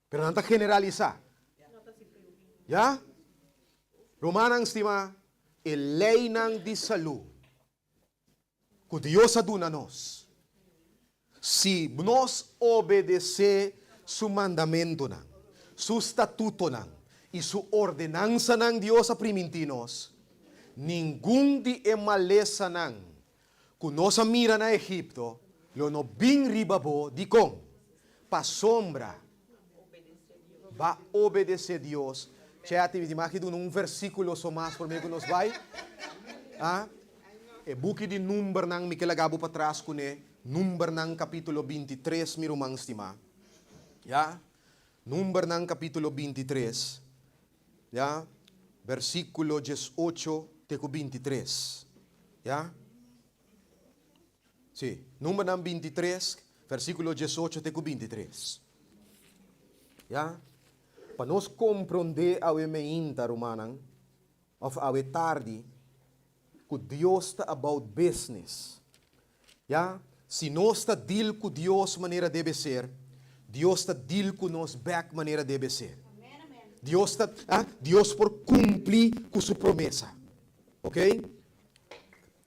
Pero nan ta generalisá. Ya? Rumannan stimá, e leinan di salú ku Dios a duna nos, si nos obedesé su mandamentunan, su statutonan i su ordenansanan Dios a primintí nos, ningun di e malesanan ku nos a mira na Egipto lo no bin riba bo. Dikon? Pasobra ba obedesé Dios. Chatty, mi tin mag di duna un versíkulo so mas promé ku nos bai? A E buki di Numbernan, mi ke laga bo patras kuné, Numbernan kapítulo 23, mi ruman stimá. Ya? Numbernan kapítulo 23, ya, versíkulo 18 te ku 23. Ya? Sí, Numbernan 23, versíkulo 18 te ku 23. Ya? Pa nos komprondé awe meinta, rumannan, òf awe tardi, ku Dios ta about business. Ya, si nos ta deal ku Dios manera debe ser, Dios ta deal ku nos bek manera debe ser. Dios ta, ah, Dios por kumpli ku su promesa. Ok?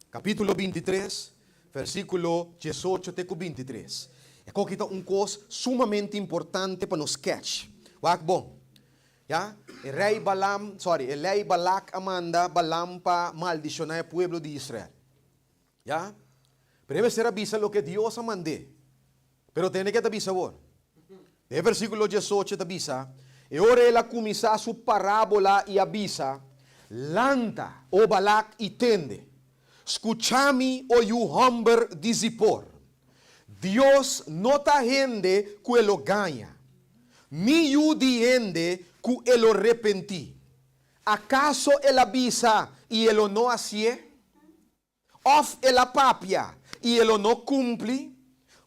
Kapítulo 23, versíkulo 18 te ku 23. E koki ta un kos sumamente importante pa nos catch. Wak bon. Ya, e rei Balaam, sorry, e lei Balak a manda Balaam pa maldishoná e pueblo di Israel. Ya? Pero e mester a bisa loke Dios a mand'é. Pero tende ke ta bisa awor. Den e versíkulo 18 ta bisa, E ora el a kuminsá su parábola i a bisa, Lanta, o Balak, i tende. Skucha mi, o yu hòmber di Zipor. Dios no ta hende ku e lo gaña, ni yu di hende ku e lo repentí. Akaso el a bisa i e lo no hasié? Òf el a papia i e lo no kumpli?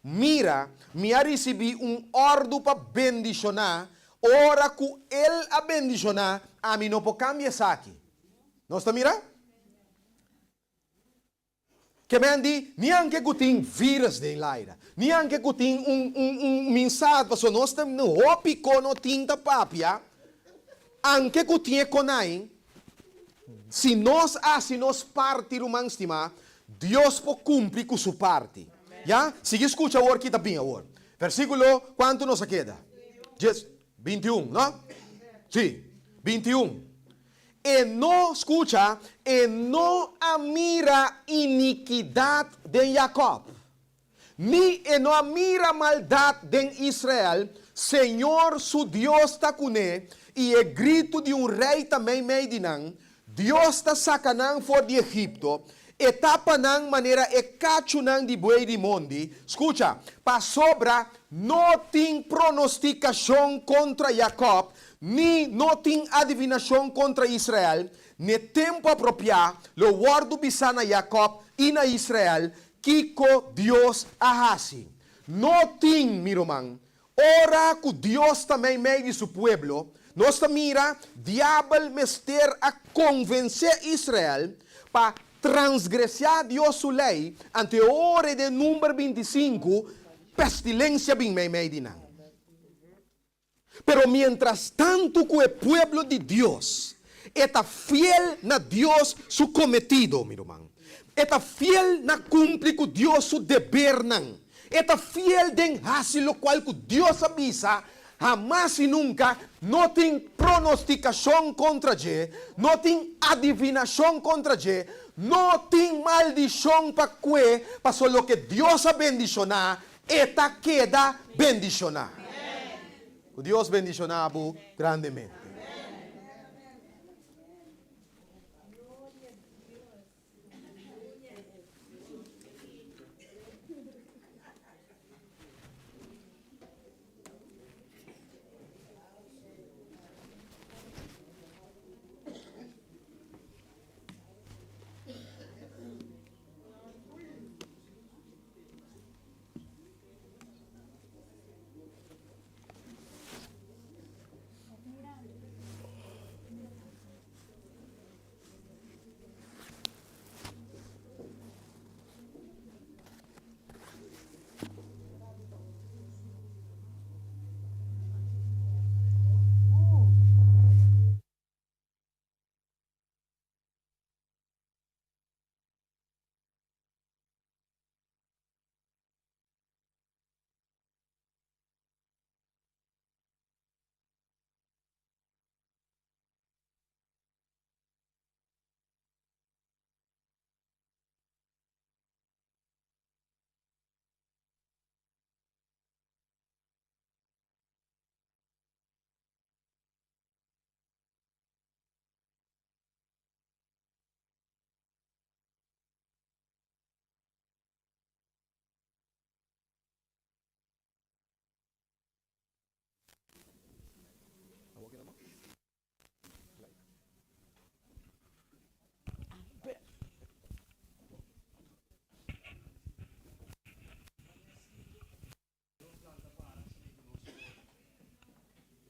Mira, mi a risibí un òrdu pa bendishoná, ora ku el a bendishoná, ami no por kambia esaki. Nos ta mira? Ke men di, ni anke ku tin vírus den laira, ni anke ku tin un un un minsad, pasobra nos ta hopi kono tin ta papia, anke ku tin e konai, Si nos hasi nos parti, ruman stimá, Dios por kumpli ku su parti. Ya? Sigui skucha awor ki ta bin awor. Versíkulo kuantu nos a keda? Djes, 21, no? Sí, 21. E no, skucha, e no a mira inikidat den Jakòb, ni e no a mira maldat den Israel, Señor su Dios ta kuné, i e gritu di un rei ta meimei di nan, Dios ta saka nan for di Egipto, e tapa nan manera e kachunan di buey di mondi, skucha, pasobra no tin pronostikashon kontra Jakòb, ni no tin adivinashon kontra Israel, n'e tempu apropiá lo wòrdu bisá na Jakòb i na Israel kiko Dios a hasi. No tin, mi ruman, Ora ku Dios ta meimei di su pueblo, nos ta mira diabel mester a konvensé Israel pa transgresiá Dios su lei, anto e ora e den number 25 pestilensia bin meimei di nan. Pero mientras tantu ku e pueblo di Dios e ta fiel na Dios su kometido, mi ruman, e ta fiel na kumpli ku Dios su debernan, E ta fiel den hasi lokual ku Dios a bisa, hamas i nunka no tin pronostikashon kontra dje, no tin adivinashon kontra dje, no tin maldishon pa kue, paso loke Dios a bendishoná, e ta keda bendishoná. Ku Dios bendishoná bo grandemente.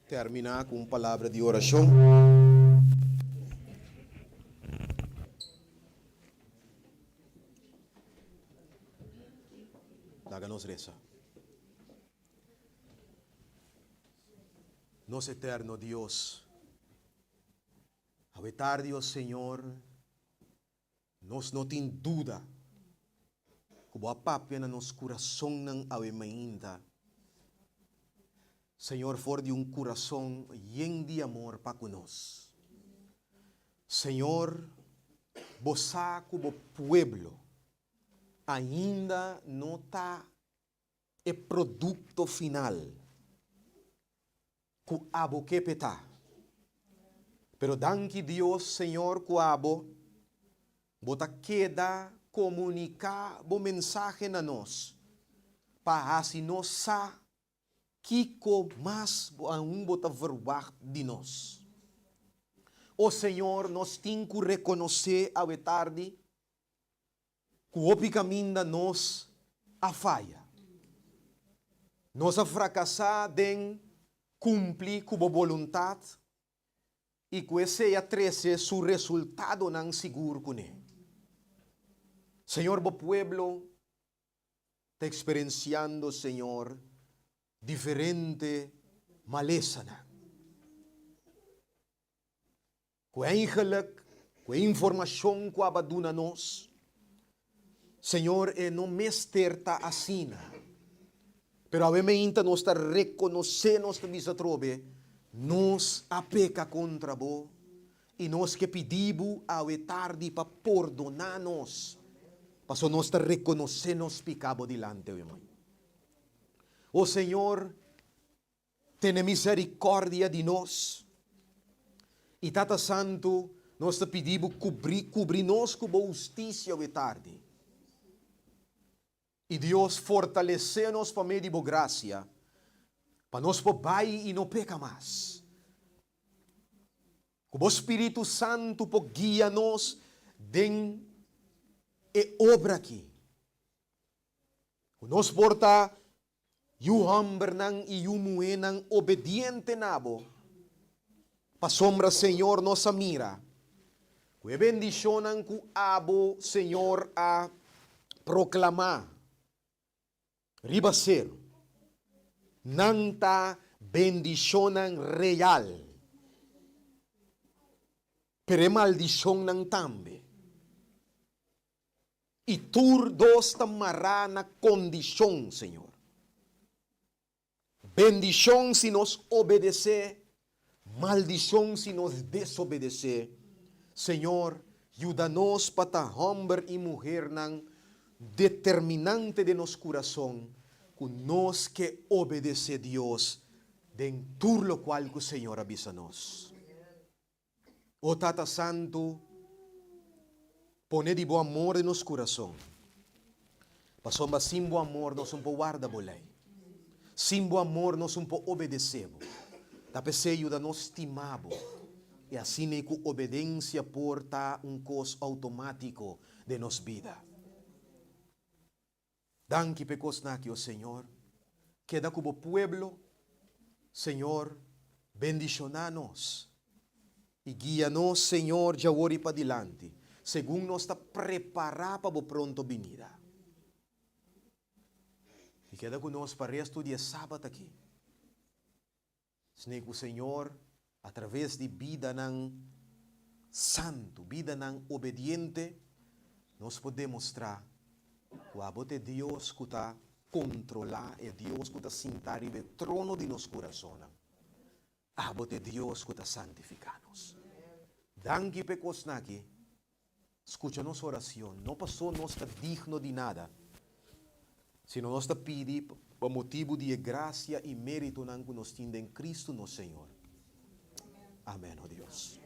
Terminá ku un palabra di orashon. Laga nos resa. Nos eterno Dios, awe tardi, o Señor, nos no tin duda ku Bo a papia na nos kurasonnan awe mainta. Señor, for di un kurason yen di amor pa ku nos. Señor, Bo sa ku Bo pueblo ainda no ta e produkto final ku abo ke p'e ta. Pero danki Dios Señor ku abo bo ta keda komuniká bo mensahe na nos pa hasi nos sa kiko mas bo aun bo ta verwagt di nos. O Señor nos tin ku rekonosé awe tardi Ku hopi kaminda nos a faya. Nos a frakasá den kumpli ku bo boluntat i ku esei a trese su resultadonan sigur kuné. Señor, bo pueblo ta eksperensiando, Señor, diferente malesanan. Ku eigenlijk ku e informashon ku aba duna nos, Señor e no mester ta asina. Pero awe meinta nos ta rekonosé, nos ta bisa atrobe, Nos a peka kontra bo i nos ke pidi bo awe tardi pa pordoná nos, pasobra nos ta rekonosé nos piká bo dilanti awe mai. O Señor, tene miserikòrdia di nos. I Tata Santu, nos ta pidi bo kubri kubri nos ku bo hustisia awe tardi. I Dios fortalesé nos pa medio di bo grasia, pa nos por bai i no peka mas. Ku bo Spiritu Santu por guia nos den e obra aki. Ku nos por ta yu hòmbernan i yu muhénan obediente na bo, pasobra Señor nos a mira Ku e bendishonnan ku abo, Señor, a proklamá riba seru, nan ta bendishonnan real, pero e maldishonnan tambe. I tur dos ta mará na kondishon, Señor. Bendishon si nos obedesé, maldishon si nos desobedesé. Señor, yuda nos pa ta hòmber i muhernan determinante den nos kurason ku nos ke obedesé Dios den tur lokual ku Señor a bisa nos. O Tata Santu, pone di bo amor den nos kurason, pasobra sin bo amor nos un por warda bo lei, sin bo amor nos un por obedesé bo. Ta p'esei yuda nos stima bo, i asina ei ku obedensia por ta un kos outomátiko den nos bida. Danki p'e kosnan aki, o Señor. Keda ku bo pueblo, Señor, bendishoná nos i guia nos, Señor, djawor i padilanti, segun nos ta prepará pa bo pronto binida. I keda ku nos pa restu di e sabat aki. Sne ku Señor, a traves di bidanan santu, bidanan obediente, nos por demostrá ku abo ta e Dios ku ta kontrolá, e Dios ku ta sintá riba e trono di nos kurasonnan. Abo ta e Dios ku ta santifiká nos. Danki pa e kosnan aki. Skucha nos oracion, no paso nos ta digno di nada, sino nos ta pidi pa motibu di e gracia i meritonan ku nos tin den Cristo nos Señor. Amen, o Dios.